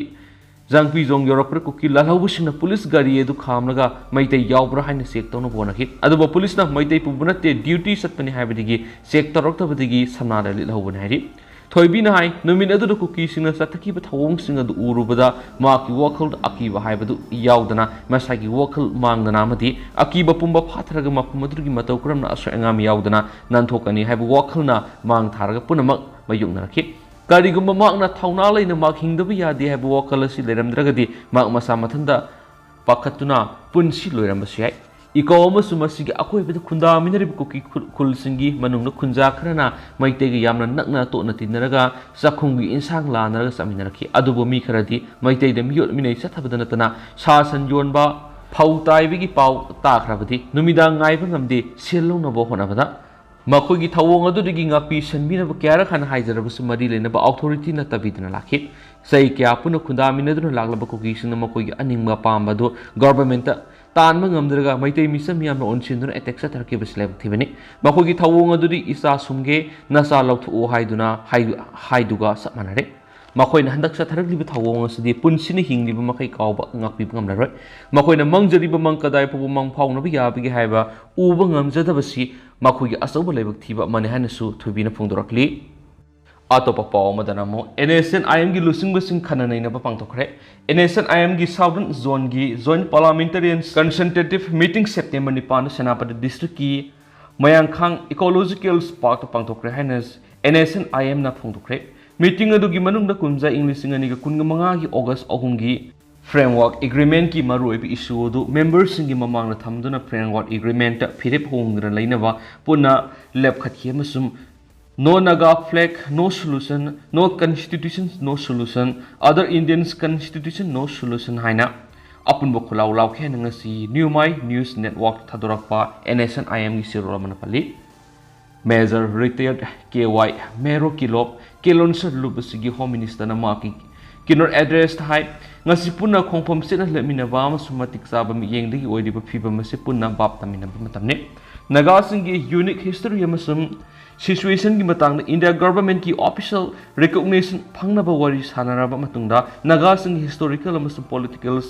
ꯖꯥꯡꯄꯤꯖꯣꯡ ꯌꯧꯔꯛꯄꯗ ꯀꯨꯀꯤ ꯂꯥꯜꯍꯧꯕꯁꯤꯡꯅ ꯄꯨꯂꯤꯁ ꯒꯥꯔꯤ ꯑꯗꯨ ꯈꯥꯝꯂꯒ ꯃꯩꯇꯩ ꯌꯥꯎꯕ꯭ꯔꯥ ꯍꯥꯏꯅ ꯆꯦꯛ ꯇꯧꯅꯕ ꯍꯣꯠꯅꯈꯤ꯫ ꯑꯗꯨꯕꯨ ꯄꯨꯂꯤꯁꯅ ꯃꯩꯇꯩ ꯄꯨꯕ ꯅꯠꯇꯦ, ꯗ꯭ꯌꯨꯇꯤ ꯆꯠꯄꯅꯤ ꯍꯥꯏꯕꯗꯒꯤ ꯆꯦꯛ ꯇꯧꯔꯛꯇꯕꯗꯒꯤ ꯁꯝꯅꯥꯗ ꯂꯤꯠꯍꯧꯕꯅꯤ ꯍꯥꯏꯔꯤ꯫ ꯊꯣꯏꯕꯤꯅ ꯍꯥꯏ, ꯅꯨꯃꯤꯠ ꯑꯗꯨꯗ ꯀꯨꯀꯤꯁꯤꯡꯅ ꯆꯠꯊꯈꯤꯕ ꯊꯧꯑꯣꯡꯁꯤꯡ ꯑꯗꯨ ꯎꯔꯨꯕꯗ ꯃꯍꯥꯛꯀꯤ ꯋꯥꯈꯜꯗ ꯑꯀꯤꯕ ꯍꯥꯏꯕꯗꯨ ꯌꯥꯎꯗꯅ ꯃꯁꯥꯒꯤ ꯋꯥꯈꯜ ꯃꯥꯡꯗꯅ ꯑꯃꯗꯤ ꯑꯀꯤꯕ ꯄꯨꯝꯕ ꯐꯥꯊꯔꯒ ꯃꯐꯝ ꯑꯗꯨꯒꯤ ꯃꯇꯧ ꯀꯔꯝꯅ ꯑꯁꯣꯏ ꯑꯉꯥꯝ ꯌꯥꯎꯗꯅ ꯅꯥꯟꯊꯣꯛꯀꯅꯤ ꯍꯥꯏꯕ ꯋꯥꯈꯜꯅ ꯃꯥꯡ ꯊꯥꯔꯒ ꯄꯨꯝꯅꯃꯛ ꯃꯥꯌꯣꯛꯅꯔꯛꯈꯤ꯫ ꯀꯔꯤꯒꯨꯝꯕ ꯃꯍꯥꯛꯅ ꯊꯧꯅꯥ ꯂꯩꯅ ꯃꯍꯥꯛ ꯍꯤꯡꯗꯕ ꯌꯥꯗꯦ ꯍꯥꯏꯕ ꯋꯥꯈꯜ ꯑꯁꯤ ꯂꯩꯔꯝꯗ꯭ꯔꯒꯗꯤ ꯃꯍꯥꯛ ꯃꯁꯥ ꯃꯊꯟꯇ ꯄꯥꯈꯠꯇꯨꯅ ꯄꯨꯟꯁꯤ ꯂꯣꯏꯔꯝꯕꯁꯨ ꯌꯥꯏ꯫ ꯏꯀꯧ ꯑꯃꯁꯨ ꯃꯁꯤꯒꯤ ꯑꯀꯣꯏꯕꯗ ꯈꯨꯟꯗꯥꯃꯤꯟꯅꯔꯤꯕ ꯀꯨꯀꯤ ꯈꯨ-, ꯈꯨꯜꯁꯤꯡꯒꯤ ꯃꯅꯨꯡꯗ ꯈꯨꯟꯖꯥ ꯈꯔꯅ ꯃꯩꯇꯩꯒ ꯌꯥꯝꯅ ꯅꯛꯅ ꯇꯣꯠꯅ ꯇꯤꯟꯅꯔꯒ ꯆꯥꯛꯈꯨꯝꯒꯤ ꯏꯟꯁꯥꯡ ꯂꯥꯟꯅꯔꯒ ꯆꯥꯃꯤꯟꯅꯔꯛꯈꯤ꯫ ꯑꯗꯨꯕꯨ ꯃꯤ ꯈꯔꯗꯤ ꯃꯩꯇꯩꯗ ꯃꯤꯑꯣꯠ ꯃꯤꯅꯩ ꯆꯠꯊꯕꯗ ꯅꯠꯇꯅ ꯁꯥ ꯁꯟ ꯌꯣꯟꯕ, ꯐꯧ ꯇꯥꯏꯕꯒꯤ ꯄꯥꯎ ꯇꯥꯈ꯭ꯔꯕꯗꯤ ꯅꯨꯃꯤꯗꯥꯡ ꯉꯥꯏꯕ ꯉꯝꯗꯦ, ꯁꯦꯜ ꯂꯧꯅꯕ ꯍꯣꯠꯅꯕꯗ꯫ ꯃꯈꯣꯏꯒꯤ ꯊꯧꯑꯣꯡ ꯑꯗꯨꯗꯒꯤ ꯉꯥꯛꯄꯤ ꯁꯦꯟꯕꯤꯅꯕ ꯀꯌꯥꯔꯛ ꯍꯥꯟꯅ ꯍꯥꯏꯖꯔꯕꯁꯨ ꯃꯔꯤ ꯂꯩꯅꯕ ꯑꯣꯊꯣꯔꯤꯇꯤ ꯅꯠꯇꯕꯤꯗꯅ ꯂꯥꯛꯈꯤ꯫ ꯆꯍꯤ ꯀꯌꯥ ꯄꯨꯟꯅ ꯈꯨꯟꯗꯥꯃꯤꯟꯅꯗꯨꯅ ꯂꯥꯛꯂꯕ ꯀꯨꯀꯤꯁꯤꯡꯅ ꯃꯈꯣꯏꯒꯤ ꯑꯅꯤꯡꯕ ꯑꯄꯥꯝꯕ ꯑꯗꯨ ꯒꯚꯔꯟꯃꯦꯟꯠꯇ ꯇꯥꯟꯕ ꯉꯝꯗ꯭ꯔꯒ ꯃꯩꯇꯩ ꯃꯤꯆꯝ ꯃꯤꯌꯥꯝꯅ ꯑꯣꯟꯁꯤꯟꯗꯨꯅ ꯑꯦꯇꯦꯛ ꯆꯠꯊꯔꯛꯈꯤꯕꯁꯤ ꯂꯥꯏꯕꯛ ꯊꯤꯕꯅꯤ꯫ ꯃꯈꯣꯏꯒꯤ ꯊꯧꯑꯣꯡ ꯑꯗꯨꯗꯤ "ꯏꯆꯥ ꯁꯨꯝꯒꯦ, ꯅꯆꯥ ꯂꯧꯊꯣꯛꯑꯣ" ꯍꯥꯏꯗꯨꯅ ꯍꯥꯏ-, ꯍꯥꯏꯗꯨꯒ ꯆꯞ ꯃꯥꯟꯅꯔꯦ꯫ ꯃꯈꯣꯏꯅ ꯍꯟꯗꯛ ꯆꯠꯊꯔꯛꯂꯤꯕ ꯊꯧꯑꯣꯡ ꯑꯁꯤꯗꯤ ꯄꯨꯟꯁꯤꯅ ꯍꯤꯡꯂꯤꯕ ꯃꯈꯩ ꯀꯥꯎꯕ ꯉꯥꯛꯄꯤꯕ ꯉꯝꯂꯔꯣꯏ꯫ ꯃꯈꯣꯏꯅ ꯃꯪꯖꯔꯤꯕ ꯃꯪ ꯀꯗꯥꯏ ꯐꯥꯎꯕ ꯃꯪ ꯐꯥꯎꯅꯕ ꯌꯥꯕꯒꯦ ꯍꯥꯏꯕ ꯎꯕ ꯉꯝꯖꯗꯕꯁꯤ ꯃꯈꯣꯏꯒꯤ ꯑꯆꯧꯕ ꯂꯥꯏꯕꯛ ꯊꯤꯕ ꯑꯃꯅꯤ ꯍꯥꯏꯅꯁꯨ ꯊꯣꯏꯕꯤꯅ ꯐꯣꯡꯗꯣꯔꯛꯂꯤ꯫ ꯑꯇꯣꯞꯄ ꯄꯥꯎ ꯑꯃꯗꯅ ꯑꯃꯨꯛ NSCN-IM-ꯒꯤ ꯂꯨꯆꯤꯡꯕꯁꯤꯡ ꯈꯟꯅ ꯅꯩꯅꯕ ꯄꯥꯡꯊꯣꯛꯈ꯭ꯔꯦ꯫ NSCN-IM-ꯒꯤ Southern Zone-ꯒꯤ Joint Parliamentarians Consultative Meeting September ꯅꯤꯄꯥꯟꯗ ꯁꯦꯅꯥꯄꯇꯤ district-ꯀꯤ ꯃꯌꯥꯡꯈꯥꯡ Ecological Park-ꯇ ꯄꯥꯡꯊꯣꯛꯈ꯭ꯔꯦ ꯍꯥꯏꯅ NSCN-IM-ꯅ ꯐꯣꯡꯗꯣꯛꯈ꯭ꯔꯦ꯫ Meeting ꯑꯗꯨꯒꯤ ꯃꯅꯨꯡꯗ ꯀꯨꯝꯖꯥ ꯏꯪ ꯂꯤꯁꯤꯡ ꯑꯅꯤꯒ ꯀꯨꯟꯃꯉꯥꯒꯤ August ꯑꯍꯨꯝꯒꯤ Framework Agreement-ꯀꯤ ꯃꯔꯨꯑꯣꯏꯕ issue ꯑꯗꯨ member-ꯁꯤꯡꯒꯤ ꯃꯃꯥꯡꯗ ꯊꯝꯗꯨꯅ Framework Agreement-ꯇ ꯐꯤꯔꯦꯞ ꯍꯣꯡꯗꯅ ꯂꯩꯅꯕ ꯄꯨꯟꯅ ꯂꯦꯞꯈꯠꯈꯤ ꯑꯃꯁꯨꯡ No Naga flag, no solution, no constitution, no solution, other Indians constitution, no solution ꯍꯥꯏꯅ ꯑꯄꯨꯟꯕ ꯈꯣꯜꯂꯥꯎ ꯂꯥꯎꯈꯤ ꯍꯥꯏꯅ ꯉꯁꯤ Newmai News Network ꯊꯥꯗꯣꯔꯛꯄ NSCN-IM-ꯒꯤ ꯆꯦꯔꯣꯜ ꯑꯃꯅ ꯄꯜꯂꯤ꯫ Major Retired K Y Mero Kilop, Kilonser ꯂꯨꯞ ꯑꯁꯤꯒꯤ Home Minister-ꯅ ꯃꯍꯥꯛꯀꯤ keynote address-ꯇ ꯍꯥꯏ, ꯉꯁꯤ ꯄꯨꯟꯅ ꯈꯣꯡꯐꯝ ꯆꯦꯠꯅ ꯂꯦꯞꯃꯤꯟꯅꯕ ꯑꯃꯁꯨꯡ ꯃꯇꯤꯛ ꯆꯥꯕ ꯃꯤꯠꯌꯦꯡꯗꯒꯤ ꯑꯣꯏꯔꯤꯕ ꯐꯤꯕꯝ ꯑꯁꯤ ꯄꯨꯟꯅ ꯚꯥꯞ ꯇꯥꯃꯤꯟꯅꯕ ꯃꯇꯝꯅꯤ꯫ ꯅꯥꯒꯥꯁꯤꯡꯒꯤ unique history ꯑꯃꯁꯨꯡ situation-ꯒꯤ ꯃꯇꯥꯡꯗ India government-ꯀꯤ official recognition ꯐꯪꯅꯕ ꯋꯥꯔꯤ ꯁꯥꯟꯅꯔꯕ ꯃꯇꯨꯡꯗ, ꯅꯥꯒꯥꯁꯤꯡꯒꯤ historical ꯑꯃꯁꯨꯡ political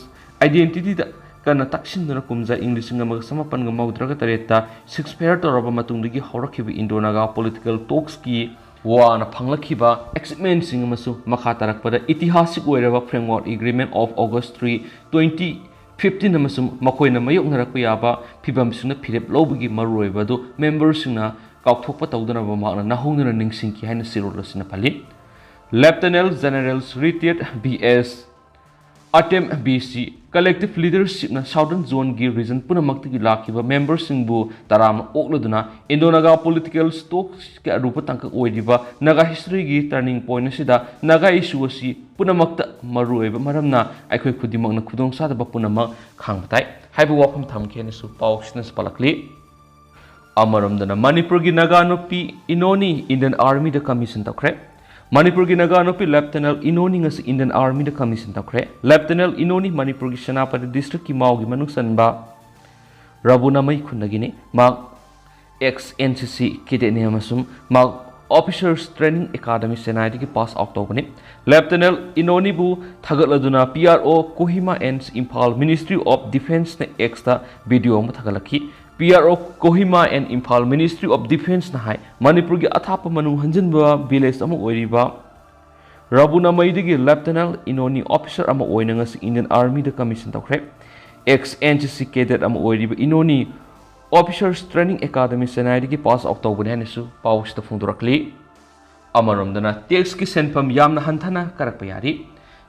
identity-ꯗ ꯀꯟꯅ ꯇꯛꯁꯤꯟꯗꯨꯅ ꯀꯨꯝꯖꯥ ꯏꯪ ꯂꯤꯁꯤꯡ ꯑꯃꯒ ꯆꯃꯥꯄꯟꯒ ꯃꯧꯗ꯭ꯔꯥꯒ ꯇꯔꯦꯠꯇ ceasefire ꯇꯧꯔꯕ ꯃꯇꯨꯡꯗꯒꯤ ꯍꯧꯔꯛꯈꯤꯕ Indo-Naga political talks-ꯀꯤ ꯋꯥꯅ ꯐꯪꯂꯛꯈꯤꯕ achievement-ꯁꯤꯡ ꯑꯃꯁꯨꯡ ꯃꯈꯥ ꯇꯥꯔꯛꯄꯗ ꯏꯇꯤꯍꯥꯁꯤꯛ ꯑꯣꯏꯔꯕ Framework Agreement of August three, twenty fifteen ꯑꯃꯁꯨꯡ ꯃꯈꯣꯏꯅ ꯃꯥꯌꯣꯛꯅꯔꯛꯄ ꯌꯥꯕ ꯐꯤꯚꯝꯁꯤꯡꯅ ꯐꯤꯔꯦꯞ ꯂꯧꯕꯒꯤ ꯃꯔꯨꯑꯣꯏꯕ ꯑꯗꯨ member-ꯁꯤꯡꯅ ꯀꯥꯎꯊꯣꯛꯄ ꯇꯧꯗꯅꯕ ꯃꯍꯥꯛꯅ ꯅꯧꯍꯧꯅꯅ ꯅꯤꯡꯁꯤꯡꯈꯤ ꯍꯥꯏꯅ ꯆꯦꯔꯣꯜ ꯑꯁꯤꯅ ꯄꯜꯂꯤ꯫ Lieutenant Generals Retired B S Atem B C Collective Leadership-ꯅ Southern Zone-ꯒꯤ region ꯄꯨꯝꯅꯃꯛꯇꯒꯤ ꯂꯥꯛꯈꯤꯕ member-ꯁꯤꯡꯕꯨ ꯇꯔꯥꯝꯅ ꯑꯣꯛꯂꯗꯨꯅ Indo-Naga political talks-ꯀꯤ ꯑꯔꯨꯕ ꯇꯥꯡꯀꯛ ꯑꯣꯏꯔꯤꯕ Naga history-ꯒꯤ turning point ꯑꯁꯤꯗ Naga issue ꯑꯁꯤ ꯄꯨꯝꯅꯃꯛꯇ ꯃꯔꯨꯑꯣꯏꯕ ꯃꯔꯝꯅ ꯑꯩꯈꯣꯏ ꯈꯨꯗꯤꯡꯃꯛꯅ ꯈꯨꯗꯣꯡꯆꯥꯗꯕ ꯄꯨꯝꯅꯃꯛ ꯈꯥꯡꯕ ꯇꯥꯏ ꯍꯥꯏꯕ ꯋꯥꯐꯝ ꯊꯝꯈꯤ ꯍꯥꯏꯅꯁꯨ ꯄꯥꯎꯁꯤꯅꯁꯨ ꯄꯜꯂꯛꯂꯤ꯫ ꯑꯃꯔꯣꯝꯗꯅ ꯃꯅꯤꯄꯨꯔꯒꯤ ꯅꯥꯒꯥ ꯅꯨꯄꯤ ꯏꯅꯣꯅꯤ Indian Army-ꯗ commission ꯇꯧꯈ꯭ꯔꯦ꯫ ꯃꯅꯤꯄꯨꯔꯒꯤ ꯅꯥꯒꯥ ꯅꯨꯄꯤ Lieutenant ꯏꯅꯣꯅꯤ ꯉꯁꯤ Indian Army-ꯗ commission ꯇꯧꯈ꯭ꯔꯦ꯫ Lieutenant ꯏꯅꯣꯅꯤ ꯃꯅꯤꯄꯨꯔꯒꯤ ꯁꯦꯅꯥꯄꯇꯤ district-ꯀꯤ ꯃꯥꯎꯒꯤ ꯃꯅꯨꯡ ꯆꯟꯕ ꯔꯥꯕꯨꯅꯥꯃꯩ ꯈꯨꯟꯗꯒꯤꯅꯤ꯫ ꯃꯍꯥꯛ ex N C C cadet-ꯅꯤ ꯑꯃꯁꯨꯡ ꯃꯍꯥꯛ Officers Training Academy ꯆꯦꯟꯅꯥꯏꯗꯒꯤ pass out ꯇꯧꯕꯅꯤ꯫ Lieutenant ꯏꯅꯣꯅꯤꯕꯨ ꯊꯥꯒꯠꯂꯗꯨꯅ P R O Kohima and Imphal Ministry of Defence-ꯅ X-ꯇ video ꯑꯃ ꯊꯥꯒꯠꯂꯛꯈꯤ꯫ P R O Kohima and Imphal Ministry of Defenceꯅ ꯍꯥꯏ, ꯃꯅꯤꯄꯨꯔꯒꯤ ꯑꯊꯥꯞꯄ ꯃꯅꯨꯡ ꯍꯟꯖꯤꯟꯕ village ꯑꯃ ꯑꯣꯏꯔꯤꯕ ꯔꯥꯕꯨꯅꯥꯃꯩꯗꯒꯤ Lieutenant ꯏꯅꯣꯅꯤ officer ꯑꯃ ꯑꯣꯏꯅ ꯉꯁꯤ Indian Armyꯗ commission ꯇꯧꯈ꯭ꯔꯦ꯫ Ex N C C cadet ꯑꯃ ꯑꯣꯏꯔꯤꯕ ꯏꯅꯣꯅꯤ Officers Training Academy ꯆꯦꯟꯅꯥꯏꯗꯒꯤ pass out ꯇꯧꯕꯅꯤ ꯍꯥꯏꯅꯁꯨ ꯄꯥꯎꯁꯤꯗ ꯐꯣꯡꯗꯣꯔꯛꯂꯤ꯫ ꯑꯃꯔꯣꯝꯗꯅ taxꯀꯤ ꯁꯦꯟꯐꯝ ꯌꯥꯝꯅ ꯍꯟꯊꯅ ꯀꯥꯔꯛꯄ ꯌꯥꯔꯤ꯫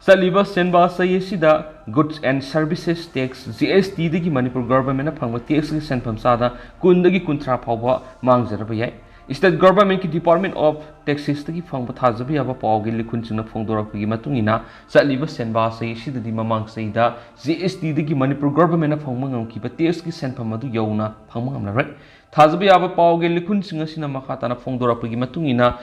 ꯆꯠꯂꯤꯕ ꯁꯦꯟꯕꯥ ꯆꯍꯤ ꯑꯁꯤꯗ Goods and Services Tax, G S Tꯗꯒꯤ Manipur governmentꯅ ꯐꯪꯕ taxꯀꯤ ꯁꯦꯟꯐꯝ ꯆꯥꯗ ꯀꯨꯟꯗꯒꯤ ꯀꯨꯟꯊ꯭ꯔꯥ ꯐꯥꯎꯕ ꯃꯥꯡꯖꯔꯕ ꯌꯥꯏ꯫ State governmentꯀꯤ Department of Taxesꯇꯒꯤ ꯐꯪꯕ ꯊꯥꯖꯕ ꯌꯥꯕ ꯄꯥꯎꯒꯤ ꯂꯤꯈꯨꯟꯁꯤꯡꯅ ꯐꯣꯡꯗꯣꯔꯛꯄꯒꯤ ꯃꯇꯨꯡ ꯏꯟꯅ, ꯆꯠꯂꯤꯕ ꯁꯦꯟꯕꯥ ꯆꯍꯤ ꯑꯁꯤꯗꯗꯤ ꯃꯃꯥꯡ ꯆꯍꯤꯗ G S Tꯗꯒꯤ ꯃꯅꯤꯄꯨꯔ governmentꯅ ꯐꯪꯕ ꯉꯝꯈꯤꯕ taxꯀꯤ ꯁꯦꯟꯐꯝ ꯑꯗꯨ ꯌꯧꯅ ꯐꯪꯕ ꯉꯝꯂꯔꯣꯏ꯫ ꯊꯥꯖꯕ ꯌꯥꯕ ꯄꯥꯎꯒꯤ ꯂꯤꯈꯨꯟꯁꯤꯡ ꯑꯁꯤꯅ ꯃꯈꯥ ꯇꯥꯅ ꯐꯣꯡꯗꯣꯔꯛꯄꯒꯤ ꯃꯇꯨꯡ ꯏꯟꯅ,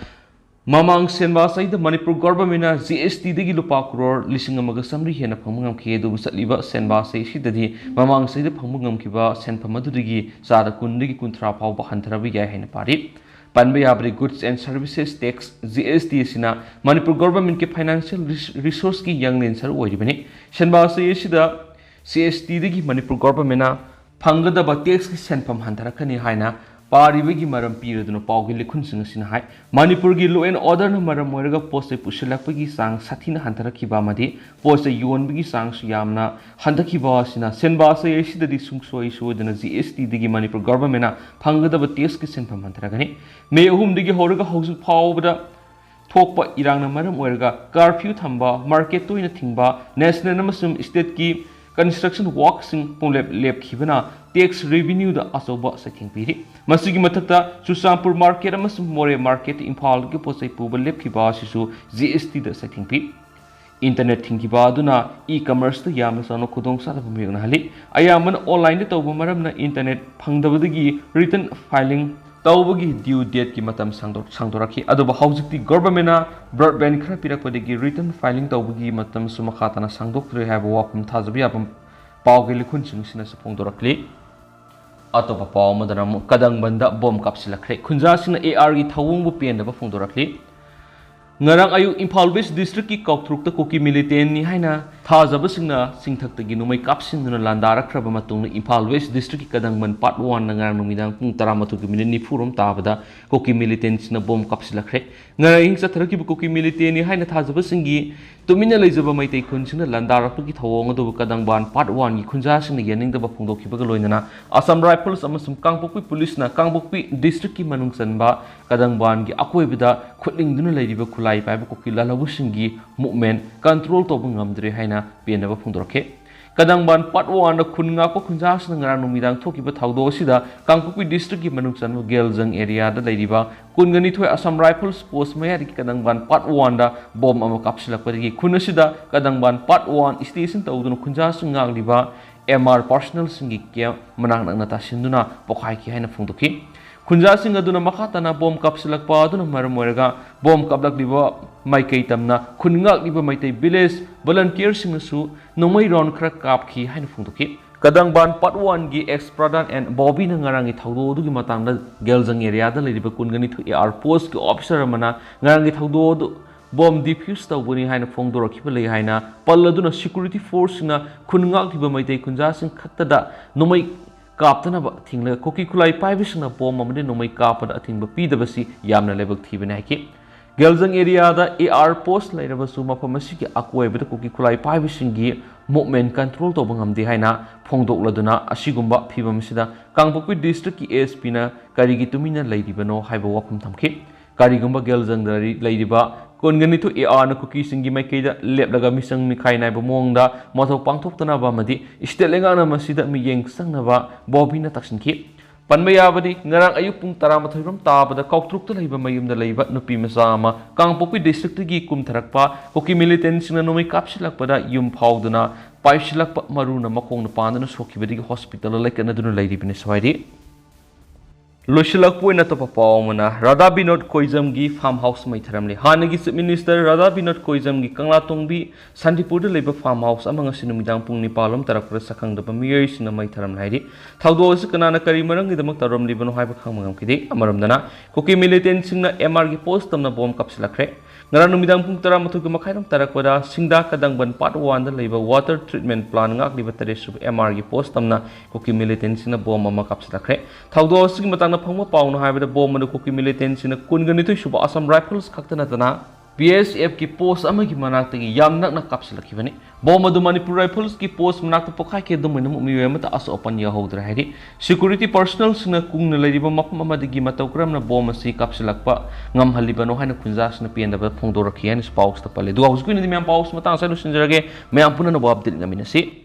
ꯃꯃꯥꯡ ꯁꯦꯟꯕꯥ ꯆꯍꯤꯗ ꯃꯅꯤꯄꯨꯔ governmentꯅ G S Tꯗꯒꯤ ꯂꯨꯄꯥ ꯀ꯭ꯔꯣꯔ ꯂꯤꯁꯤꯡ ꯑꯃꯒ ꯆꯥꯃꯔꯤ ꯍꯦꯟꯅ ꯐꯪꯕ ꯉꯝꯈꯤ, ꯑꯗꯨꯕꯨ ꯆꯠꯂꯤꯕ ꯁꯦꯟꯕꯥ ꯆꯍꯤ ꯑꯁꯤꯗꯗꯤ ꯃꯃꯥꯡ ꯆꯍꯤꯗ ꯐꯪꯕ ꯉꯝꯈꯤꯕ ꯁꯦꯟꯐꯝ ꯑꯗꯨꯗꯒꯤ ꯆꯥꯗ ꯀꯨꯟꯗꯒꯤ ꯀꯨꯟꯊ꯭ꯔꯥ ꯐꯥꯎꯕ ꯍꯟꯊꯔꯕ ꯌꯥꯏ ꯍꯥꯏꯅ ꯄꯥꯔꯤ꯫ ꯄꯟꯕ ꯌꯥꯕꯗꯤ, Goods and Services Tax, G S T ꯑꯁꯤꯅ ꯃꯅꯤꯄꯨꯔ governmentꯀꯤ financial res-, resourceꯀꯤ ꯌꯥꯡꯂꯦꯟ ꯁꯔꯨ ꯑꯣꯏꯔꯤꯕꯅꯤ꯫ ꯁꯦꯟꯕꯥ ꯆꯍꯤ ꯑꯁꯤꯗ G S Tꯗꯒꯤ ꯃꯅꯤꯄꯨꯔ governmentꯅ ꯐꯪꯒꯗꯕ taxꯀꯤ ꯁꯦꯟꯐꯝ ꯍꯟꯊꯔꯛꯀꯅꯤ ꯍꯥꯏꯅ ꯄꯥꯔꯤꯕꯒꯤ ꯃꯔꯝ ꯄꯤꯔꯗꯨꯅ ꯄꯥꯎꯒꯤ ꯂꯤꯈꯨꯟꯁꯤꯡ ꯑꯁꯤꯅ ꯍꯥꯏ, ꯃꯅꯤꯄꯨꯔꯒꯤ law and orderꯅ ꯃꯔꯝ ꯑꯣꯏꯔꯒ ꯄꯣꯠ ꯆꯩ ꯄꯨꯁꯤꯜꯂꯛꯄꯒꯤ ꯆꯥꯡ ꯁꯥꯊꯤꯅ ꯍꯟꯊꯔꯛꯈꯤꯕ ꯑꯃꯗꯤ ꯄꯣꯠ ꯆꯩ ꯌꯣꯟꯕꯒꯤ ꯆꯥꯡꯁꯨ ꯌꯥꯝꯅ ꯍꯟꯊꯈꯤꯕ ꯑꯁꯤꯅ ꯁꯦꯟꯕꯥ ꯆꯍꯤ ꯑꯁꯤꯗꯗꯤ ꯁꯨꯡꯁꯣꯏ ꯁꯣꯏꯗꯅ G S Tꯗꯒꯤ ꯃꯅꯤꯄꯨꯔ governmentꯅ ꯐꯪꯒꯗꯕ taxꯀꯤ ꯁꯦꯟꯐꯝ ꯍꯟꯊꯔꯛꯀꯅꯤ꯫ ꯃꯦ ꯑꯍꯨꯝꯗꯒꯤ ꯍꯧꯔꯒ ꯍꯧꯖꯤꯛ ꯐꯥꯎꯕꯗ ꯊꯣꯛꯄ ꯏꯔꯥꯡꯅ ꯃꯔꯝ ꯑꯣꯏꯔꯒ curfew ꯊꯝꯕ, market ꯇꯣꯏꯅ ꯊꯤꯡꯕ, national ꯑꯃꯁꯨꯡ stateꯀꯤ construction workꯁꯤꯡ ꯄꯨꯡꯂꯦꯞ ꯂꯦꯞꯈꯤꯕꯅ tax revenueꯗ ꯑꯆꯧꯕ ꯆꯩꯊꯦꯡ ꯄꯤꯔꯤ꯫ ꯃꯁꯤꯒꯤ ꯃꯊꯛꯇ ꯆꯨꯔꯆꯥꯟꯄꯨꯔ market ꯑꯃꯁꯨꯡ ꯃꯣꯔꯦ market ꯏꯝꯐꯥꯜꯒꯤ ꯄꯣꯠ ꯆꯩ ꯄꯨꯕ ꯂꯦꯞꯈꯤꯕ ꯑꯁꯤꯁꯨ G S Tꯗ ꯆꯩꯊꯦꯡ ꯄꯤ꯫ Internet ꯊꯤꯡꯈꯤꯕ ꯑꯗꯨꯅ e-commerceꯇ ꯌꯥꯝꯅ ꯆꯥꯎꯅ ꯈꯨꯗꯣꯡꯆꯥꯗꯕ ꯃꯥꯌꯣꯛꯅꯍꯜꯂꯤ꯫ ꯑꯌꯥꯝꯕꯅ onlineꯗ ꯇꯧꯕ ꯃꯔꯝꯅ internet ꯐꯪꯗꯕꯗꯒꯤ return filing ꯇꯧꯕꯒꯤ due dateꯀꯤ ꯃꯇꯝ ꯁꯥꯡꯗꯣꯛ-, ꯁꯥꯡꯗꯣꯔꯛꯈꯤ꯫ ꯑꯗꯨꯕꯨ ꯍꯧꯖꯤꯛꯇꯤ governmentꯅ broadband ꯈꯔ ꯄꯤꯔꯛꯄꯗꯒꯤ return filing ꯇꯧꯕꯒꯤ ꯃꯇꯝꯁꯨ ꯃꯈꯥ ꯇꯥꯅ ꯁꯥꯡꯗꯣꯛꯇ꯭ꯔꯦ ꯍꯥꯏꯕ ꯋꯥꯐꯝ ꯊꯥꯖꯕ ꯌꯥꯕ ꯄꯥꯎꯒꯤ ꯂꯤꯈꯨꯟꯁꯤꯡ ꯑꯁꯤꯅꯁꯨ ꯐꯣꯡꯗꯣꯔꯛꯂꯤ꯫ ꯑꯇꯣꯞꯄ ꯄꯥꯎ ꯑꯃꯗꯅ ꯑꯃꯨꯛ ꯀꯗꯪꯕꯟꯗ bomb ꯀꯥꯞꯁꯤꯜꯂꯛꯈ꯭ꯔꯦ꯫ ꯈꯨꯟꯖꯥꯁꯤꯡꯅ ARꯒꯤ ꯊꯧꯑꯣꯡꯕꯨ ꯄꯦꯟꯗꯕ ꯐꯣꯡꯗꯣꯔꯛꯂꯤ꯫ ꯉꯔꯥꯡ ꯑꯌꯨꯛ ꯏꯝꯐꯥꯜ ꯋꯦꯁ ꯗꯤꯁꯇ꯭ꯔꯤꯛꯀꯤ ꯀꯥꯎꯊ꯭ꯔꯨꯛꯇ ꯀꯨꯀꯤ ꯃꯤꯂꯤꯇꯦꯟꯅꯤ ꯍꯥꯏꯅ ꯊꯥꯖꯕꯁꯤꯡꯅ ꯆꯤꯡꯊꯛꯇꯒꯤ ꯅꯣꯡꯃꯩ ꯀꯥꯞꯁꯤꯟꯗꯨꯅ ꯂꯥꯟꯗꯥꯔꯛꯈ꯭ꯔꯕ ꯃꯇꯨꯡꯗ ꯏꯝꯐꯥꯜ ꯋꯦꯁ ꯗꯤꯁꯇ꯭ꯔꯤꯛꯀꯤ ꯀꯗꯪꯕꯟ ꯄꯥꯔꯠ ꯋꯥꯟꯗ ꯉꯔꯥꯡ ꯅꯨꯃꯤꯗꯥꯡ ꯄꯨꯡ ꯇꯔꯥꯃꯥꯊꯣꯏꯒꯤ ꯃꯤꯅꯤꯠ ꯅꯤꯐꯨ ꯔꯣꯝ ꯇꯥꯕꯗ ꯀꯨꯀꯤ ꯃꯤꯂꯤꯇꯦꯟꯁꯤꯡꯅ ꯕꯣꯝ ꯀꯥꯞꯁꯤꯜꯂꯛꯈ꯭ꯔꯦ꯫ ꯉꯔꯥꯡ ꯑꯍꯤꯡ ꯆꯠꯊꯔꯛꯈꯤꯕ ꯀꯨꯀꯤ ꯃꯤꯂꯤꯇꯦꯟꯅꯤ ꯍꯥꯏꯅ ꯊꯥꯖꯕꯁꯤꯡꯒꯤ ꯇꯨꯃꯤꯟꯅ ꯂꯩꯖꯕ ꯃꯩꯇꯩ ꯈꯨꯟꯁꯤꯡꯅ ꯂꯥꯟꯗꯥꯔꯛꯄꯒꯤ ꯊꯧꯑꯣꯡ ꯑꯗꯨꯕꯨ ꯀꯗꯪꯕꯥꯟ ꯄꯥꯔꯠ ꯋꯥꯟꯒꯤ ꯈꯨꯟꯖꯥꯁꯤꯡꯅ ꯌꯥꯅꯤꯡꯗꯕ ꯐꯣꯡꯗꯣꯛꯈꯤꯕꯒ ꯂꯣꯏꯅꯅ ꯑꯁꯥꯝ ꯔꯥꯏꯐꯜꯁ ꯑꯃꯁꯨꯡ ꯀꯥꯡꯄꯣꯛꯄꯤ ꯄꯨꯂꯤꯁꯅ ꯀꯥꯡꯄꯣꯛꯄꯤ ꯗꯤꯁꯇ꯭ꯔꯤꯛꯀꯤ ꯃꯅꯨꯡ ꯆꯟꯕ ꯀꯗꯪꯕꯥꯟꯒꯤ ꯑꯀꯣꯏꯕꯗ ꯈꯨꯠꯂꯤꯡꯗꯨꯅ ꯂꯩꯔꯤꯕ ꯈꯨꯠꯂꯥꯏ ꯄꯥꯏꯕ ꯀꯨꯀꯤ ꯂꯥꯜꯍꯧꯕꯁꯤꯡꯒꯤ ꯃꯨꯞꯃꯦꯟ ꯀꯟꯇ꯭ꯔꯣꯜ ꯇꯧꯕ ꯉꯝꯗ꯭ꯔꯦ ꯍꯥꯏꯅ ꯄꯦꯟꯅꯕ ꯐꯣꯡꯗꯣꯔꯛꯈꯤ꯫ ꯀꯗꯪꯕꯥꯟ ꯄꯥꯔꯠ ꯋꯥꯟꯗ ꯈꯨꯟ ꯉꯥꯛꯄ ꯈꯨꯟꯖꯥꯁꯤꯡꯅ ꯉꯔꯥꯡ ꯅꯨꯃꯤꯗꯥꯡ ꯊꯣꯛꯈꯤꯕ ꯊꯧꯗꯣꯛ ꯑꯁꯤꯗ ꯀꯥꯡꯄꯣꯛꯄꯤ ꯗꯤꯁꯇ꯭ꯔꯤꯛꯀꯤ ꯃꯅꯨꯡ ꯆꯟꯕ ꯒꯦꯜꯖꯪ ꯑꯦꯔꯤꯌꯥꯗ ꯂꯩꯔꯤꯕ ꯀꯨꯟꯒ ꯅꯤꯊꯣꯏ ꯑꯁꯥꯝ ꯔꯥꯏꯐꯜꯁ ꯄꯣꯁ ꯃꯌꯥꯗꯒꯤ ꯀꯗꯪꯕꯥꯟ ꯄꯥꯔꯠ ꯋꯥꯟꯗ ꯕꯣꯝ ꯑꯃ ꯀꯥꯞꯁꯤꯜꯂꯛꯄꯗꯒꯤ ꯈꯨꯟ ꯑꯁꯤꯗ ꯀꯗꯪꯕꯥꯟ ꯄꯥꯔꯠ ꯋꯥꯟ ꯁ꯭ꯇꯦꯁꯟ ꯇꯧꯗꯨꯅ ꯈꯨꯟꯖꯥꯁꯤꯡ ꯉꯥꯛꯂꯤꯕ ꯑꯦꯝ ꯑꯥꯔ ꯄꯥꯔꯁꯅꯦꯜꯁꯤꯡꯒꯤ ꯀꯦꯝꯞ ꯃꯅꯥꯛ ꯅꯛꯅ ꯇꯥꯁꯤꯟꯗꯨꯅ ꯄꯣꯈꯥꯏꯈꯤ ꯍꯥꯏꯅ ꯐꯣꯡꯗꯣꯛꯈꯤ꯫ ꯈꯨꯟꯖꯥꯁꯤꯡ ꯑꯗꯨꯅ ꯃꯈꯥ ꯇꯥꯅ ꯕꯣꯝ ꯀꯥꯞꯁꯤꯜꯂꯛꯄ ꯑꯗꯨꯅ ꯃꯔꯝ ꯑꯣꯏꯔꯒ ꯕꯣꯝ ꯀꯥꯞꯂꯛꯂꯤꯕ ꯃꯥꯏꯀꯩ ꯇꯝꯅ ꯈꯨꯟ ꯉꯥꯛꯂꯤꯕ ꯃꯩꯇꯩ ꯚꯤꯂꯦꯖ ꯚꯣꯂꯟꯇꯤꯌꯔꯁꯤꯡꯅꯁꯨ ꯅꯣꯡꯃꯩ ꯔꯥꯎꯟ ꯈꯔ ꯀꯥꯞꯈꯤ ꯍꯥꯏꯅ ꯐꯣꯡꯗꯣꯛꯈꯤ꯫ ꯀꯗꯪꯕꯥꯟ ꯄꯥꯔꯠ ꯋꯥꯟꯒꯤ ꯑꯦꯛꯁ ꯄ꯭ꯔꯙꯥꯟ ꯑꯦꯟ ꯕꯣꯕꯤꯅ ꯉꯔꯥꯡꯒꯤ ꯊꯧꯗꯣꯛ ꯑꯗꯨꯒꯤ ꯃꯇꯥꯡꯗ ꯒꯦꯜꯖꯪ ꯑꯦꯔꯤꯌꯥꯗ ꯂꯩꯔꯤꯕ ꯀꯨꯟꯒ ꯅꯤꯊꯣꯏ ꯑꯦ ꯑꯥꯔ ꯄꯣꯁꯀꯤ ꯑꯣꯐꯤꯁꯔ ꯑꯃꯅ ꯉꯔꯥꯡꯒꯤ ꯊꯧꯗꯣꯛ ꯑꯗꯨ ꯕꯣꯝ ꯗꯤꯐ꯭ꯌꯨꯁ ꯇꯧꯕꯅꯤ ꯍꯥꯏꯅ ꯐꯣꯡꯗꯣꯔꯛꯈꯤꯕ ꯂꯩ ꯍꯥꯏꯅ ꯄꯜꯂꯗꯨꯅ ꯁꯦꯀ꯭ꯌꯨꯔꯤꯇꯤ ꯐꯣꯔꯁꯁꯤꯡꯅ ꯈꯨꯟ ꯉꯥꯛꯂꯤꯕ ꯃꯩꯇꯩ ꯈꯨꯟꯖꯥꯁꯤꯡ ꯈꯛꯇꯗ ꯅꯣꯡꯃꯩ ꯀꯥꯞꯇꯅꯕ ꯊꯤꯡꯂꯒ ꯀꯨꯀꯤ ꯈꯨꯠꯂꯥꯏ ꯄꯥꯏꯕꯁꯤꯡꯅ ꯕꯣꯝ ꯑꯃꯗꯤ ꯅꯣꯡꯃꯩ ꯀꯥꯞꯄꯗ ꯑꯊꯤꯡꯕ ꯄꯤꯗꯕꯁꯤ ꯌꯥꯝꯅ ꯂꯥꯏꯕꯛ ꯊꯤꯕꯅꯤ ꯍꯥꯏꯈꯤ꯫ ꯒꯦꯜꯖꯪ ꯑꯦꯔꯤꯌꯥꯗ ꯑꯦ ꯑꯥꯔ ꯄꯣꯁ ꯂꯩꯔꯕꯁꯨ ꯃꯐꯝ ꯑꯁꯤꯒꯤ ꯑꯀꯣꯏꯕꯗ ꯀꯨꯀꯤ ꯈꯨꯠꯂꯥꯏ ꯄꯥꯏꯕꯁꯤꯡꯒꯤ ꯃꯨꯞꯃꯦꯟ ꯀꯟꯇ꯭ꯔꯣꯜ ꯇꯧꯕ ꯉꯝꯗꯦ ꯍꯥꯏꯅ ꯐꯣꯡꯗꯣꯛꯂꯗꯨꯅ ꯑꯁꯤꯒꯨꯝꯕ ꯐꯤꯕꯝ ꯑꯁꯤꯗ ꯀꯥꯡꯄꯣꯛꯄꯤ ꯗꯤꯁꯇ꯭ꯔꯤꯛꯀꯤ ꯑꯦ ꯑꯦꯁ ꯄꯤꯅ ꯀꯔꯤꯒꯤ ꯇꯨꯃꯤꯟꯅ ꯂꯩꯔꯤꯕꯅꯣ ꯍꯥꯏꯕ ꯋꯥꯐꯝ ꯊꯝꯈꯤ꯫ ꯀꯔꯤꯒꯨꯝꯕ ꯒꯦꯜꯖꯪꯗ ꯂꯩꯔꯤꯕ ꯀꯨꯟꯒ ꯅꯤꯊꯣꯏ ꯑꯦ ꯑꯥꯔꯅ ꯀꯨꯀꯤꯁꯤꯡꯒꯤ ꯃꯥꯏꯀꯩꯗ ꯂꯦꯞꯂꯒ ꯃꯤꯆꯪ ꯃꯤꯈꯥꯏ ꯅꯥꯏꯕ ꯃꯑꯣꯡꯗ ꯃꯊꯧ ꯄꯥꯡꯊꯣꯛꯇꯅꯕ ꯑꯃꯗꯤ ꯁ꯭ꯇꯦꯠ ꯂꯩꯉꯥꯛꯅ ꯃꯁꯤꯗ ꯃꯤꯠꯌꯦꯡ ꯆꯪꯅꯕ ꯕꯣꯕꯤꯅ ꯇꯛꯁꯤꯟꯈꯤ꯫ ꯄꯟꯕ ꯌꯥꯕꯗꯤ, ꯉꯔꯥꯡ ꯑꯌꯨꯛ ꯄꯨꯡ ꯇꯔꯥꯃꯥꯊꯣꯏ ꯔꯣꯝ ꯇꯥꯕꯗ ꯀꯥꯎꯇ꯭ꯔꯨꯛꯇ ꯂꯩꯕ ꯃꯌꯨꯝꯗ ꯂꯩꯕ ꯅꯨꯄꯤ ꯃꯆꯥ ꯑꯃ ꯀꯥꯡꯄꯣꯛꯄꯤ ꯗꯤꯁꯇ꯭ꯔꯤꯛꯇꯒꯤ ꯀꯨꯝꯊꯔꯛꯄ ꯀꯨꯀꯤ ꯃꯤꯂꯤꯇꯦꯟꯁꯤꯡꯅ ꯅꯣꯡꯃꯩ ꯀꯥꯞꯁꯤꯜꯂꯛꯄꯗ ꯌꯨꯝ ꯐꯥꯎꯗꯨꯅ ꯄꯥꯏꯁꯤꯜꯂꯛꯄ ꯃꯔꯨꯅ ꯃꯈꯣꯡꯅ ꯄꯥꯟꯗꯨꯅ ꯁꯣꯛꯈꯤꯕꯗꯒꯤ ꯍꯣꯁꯄꯤꯇꯥꯜꯗ ꯂꯥꯏꯀꯠꯅꯗꯨꯅ ꯂꯩꯔꯤꯕꯅꯤ꯫ ꯁ꯭ꯋꯥꯏꯗꯤ ꯂꯣꯏꯁꯤꯜꯂꯛꯄ ꯑꯣꯏꯅ ꯑꯇꯣꯞꯄ ꯄꯥꯎ ꯑꯃꯅ, ꯔꯥꯙꯥ ꯕꯤꯅꯣꯗ ꯀꯣꯏꯖꯝꯒꯤ ꯐꯥꯔꯝ ꯍꯥꯎꯁ ꯃꯩ ꯊꯥꯔꯝꯂꯤ꯫ ꯍꯥꯟꯅꯒꯤ ꯆꯤꯐ ꯃꯤꯅꯤꯁꯇꯔ ꯔꯥꯙꯥ ꯕꯤꯅꯣꯗ ꯀꯣꯏꯖꯝꯒꯤ ꯀꯪꯂꯥꯇꯣꯡꯕꯤ ꯁꯥꯟꯇꯤꯄꯨꯔꯗ ꯂꯩꯕ ꯐꯥꯔꯝ ꯍꯥꯎꯁ ꯑꯃ ꯉꯁꯤ ꯅꯨꯃꯤꯗꯥꯡ ꯄꯨꯡ ꯅꯤꯄꯥꯜ ꯂꯣꯝ ꯇꯥꯔꯛꯄꯗ ꯁꯛꯈꯪꯗꯕ ꯃꯤꯑꯣꯏꯁꯤꯡꯅ ꯃꯩ ꯊꯥꯔꯝꯂꯦ ꯍꯥꯏꯔꯤ꯫ ꯊꯧꯗꯣꯛ ꯑꯁꯤ ꯀꯅꯥꯅ ꯀꯔꯤ ꯃꯔꯝꯒꯤꯗꯃꯛ ꯇꯧꯔꯝꯂꯤꯕꯅꯣ ꯍꯥꯏꯕ ꯈꯪꯕ ꯉꯝꯈꯤꯗꯦ꯫ ꯑꯃꯔꯣꯝꯗꯅ, ꯀꯨꯀꯤ ꯃꯤꯂꯤꯇꯦꯟꯁꯤꯡꯅ ꯑꯦꯝ ꯑꯥꯔꯒꯤ ꯄꯣꯁ ꯇꯝꯅ ꯕꯣꯝ ꯀꯥꯞꯁꯤꯜꯂꯛꯈ꯭ꯔꯦ꯫ ꯉꯔꯥꯡ ꯅꯨꯃꯤꯗꯥꯡ ꯄꯨꯡ ꯇꯔꯥꯃꯥꯊꯣꯏꯒ ꯃꯈꯥꯏꯔꯣꯝ ꯇꯥꯔꯛꯄꯗ ꯁꯤꯡꯗꯥ ꯀꯗꯪꯕꯟ ꯄꯥꯔꯠ ꯋꯥꯟꯗ ꯂꯩꯕ ꯋꯥꯇꯔ ꯇ꯭ꯔꯤꯠꯃꯦꯟ ꯄ꯭ꯂꯥꯟ ꯉꯥꯛꯂꯤꯕ ꯇꯔꯦꯠꯁꯨꯕ ꯑꯦꯝ ꯑꯥꯔꯒꯤ ꯄꯣꯁ ꯇꯝꯅ ꯀꯨꯀꯤ ꯃꯤꯂꯤꯇꯦꯟꯁꯤꯡꯅ ꯕꯣꯝ ꯑꯃ ꯀꯥꯞꯁꯤꯜꯂꯛꯈ꯭ꯔꯦ꯫ ꯊꯧꯗꯣꯛ ꯑꯁꯤꯒꯤ ꯃꯇꯥꯡꯗ ꯐꯪꯕ ꯄꯥꯎꯅ ꯍꯥꯏꯕꯗ ꯕꯣꯝ ꯑꯗꯨ ꯀꯨꯀꯤ ꯃꯤꯂꯤꯇꯦꯟꯁꯤꯡꯅ ꯀꯨꯟꯒ ꯅꯤꯊꯣꯏ ꯁꯨꯕ ꯑꯁꯥꯝ ꯔꯥꯏꯐꯜꯁ ꯈꯛꯇ ꯅꯠꯇꯅ ꯕꯤ ꯑꯦꯁ ꯑꯦꯐꯀꯤ ꯄꯣꯁ ꯑꯃꯒꯤ ꯃꯅꯥꯛꯇꯒꯤ ꯌꯥꯝ ꯅꯛꯅ ꯀꯥꯞꯁꯤꯜꯂꯛꯈꯤꯕꯅꯤ꯫ ꯕꯣꯝ ꯑꯗꯨ ꯃꯅꯤꯄꯨꯔ ꯔꯥꯏꯐꯜꯁꯀꯤ ꯄꯣꯁ ꯃꯅꯥꯛꯇ ꯄꯣꯈꯥꯏꯈꯤ꯫ ꯑꯗꯨꯝ ꯑꯣꯏꯅꯃꯛ ꯃꯤꯑꯣꯏ ꯑꯃꯠꯇ ꯑꯁꯣꯛ ꯑꯄꯟ ꯌꯥꯎꯍꯧꯗ꯭ꯔꯦ ꯍꯥꯏꯔꯤ꯫ ꯁꯦꯀ꯭ꯌꯨꯔꯤꯇꯤ ꯄꯔꯁꯅꯦꯜꯁꯤꯡꯅ ꯀꯨꯡꯅ ꯂꯩꯔꯤꯕ ꯃꯐꯝ ꯑꯃꯗꯒꯤ ꯃꯇꯧ ꯀꯔꯝꯅ ꯕꯣꯝ ꯑꯁꯤ ꯀꯥꯞꯁꯤꯜꯂꯛꯄ ꯉꯝꯍꯜꯂꯤꯕꯅꯣ ꯍꯥꯏꯅ ꯈꯨꯟꯖꯥꯁꯤꯡꯅ ꯄꯦꯟꯗꯕ ꯐꯣꯡꯗꯣꯔꯛꯈꯤ ꯍꯥꯏꯅꯁꯨ ꯄꯥꯎꯁꯤꯗ ꯄꯜꯂꯤ꯫ ꯑꯗꯨꯒ ꯍꯧꯖꯤꯛꯀꯤ ꯑꯣꯏꯅꯗꯤ ꯃꯌꯥꯝ ꯄꯥꯎꯁꯤ ꯃꯇꯥꯡ ꯑꯁꯤꯗ ꯂꯣꯏꯁꯤꯟꯖꯔꯒꯦ꯫ ꯃꯌꯥꯝ ꯄꯨꯝꯅꯃꯛ ꯑꯞꯗꯦꯠ ꯉꯝꯃꯤꯟꯅꯁꯤ꯫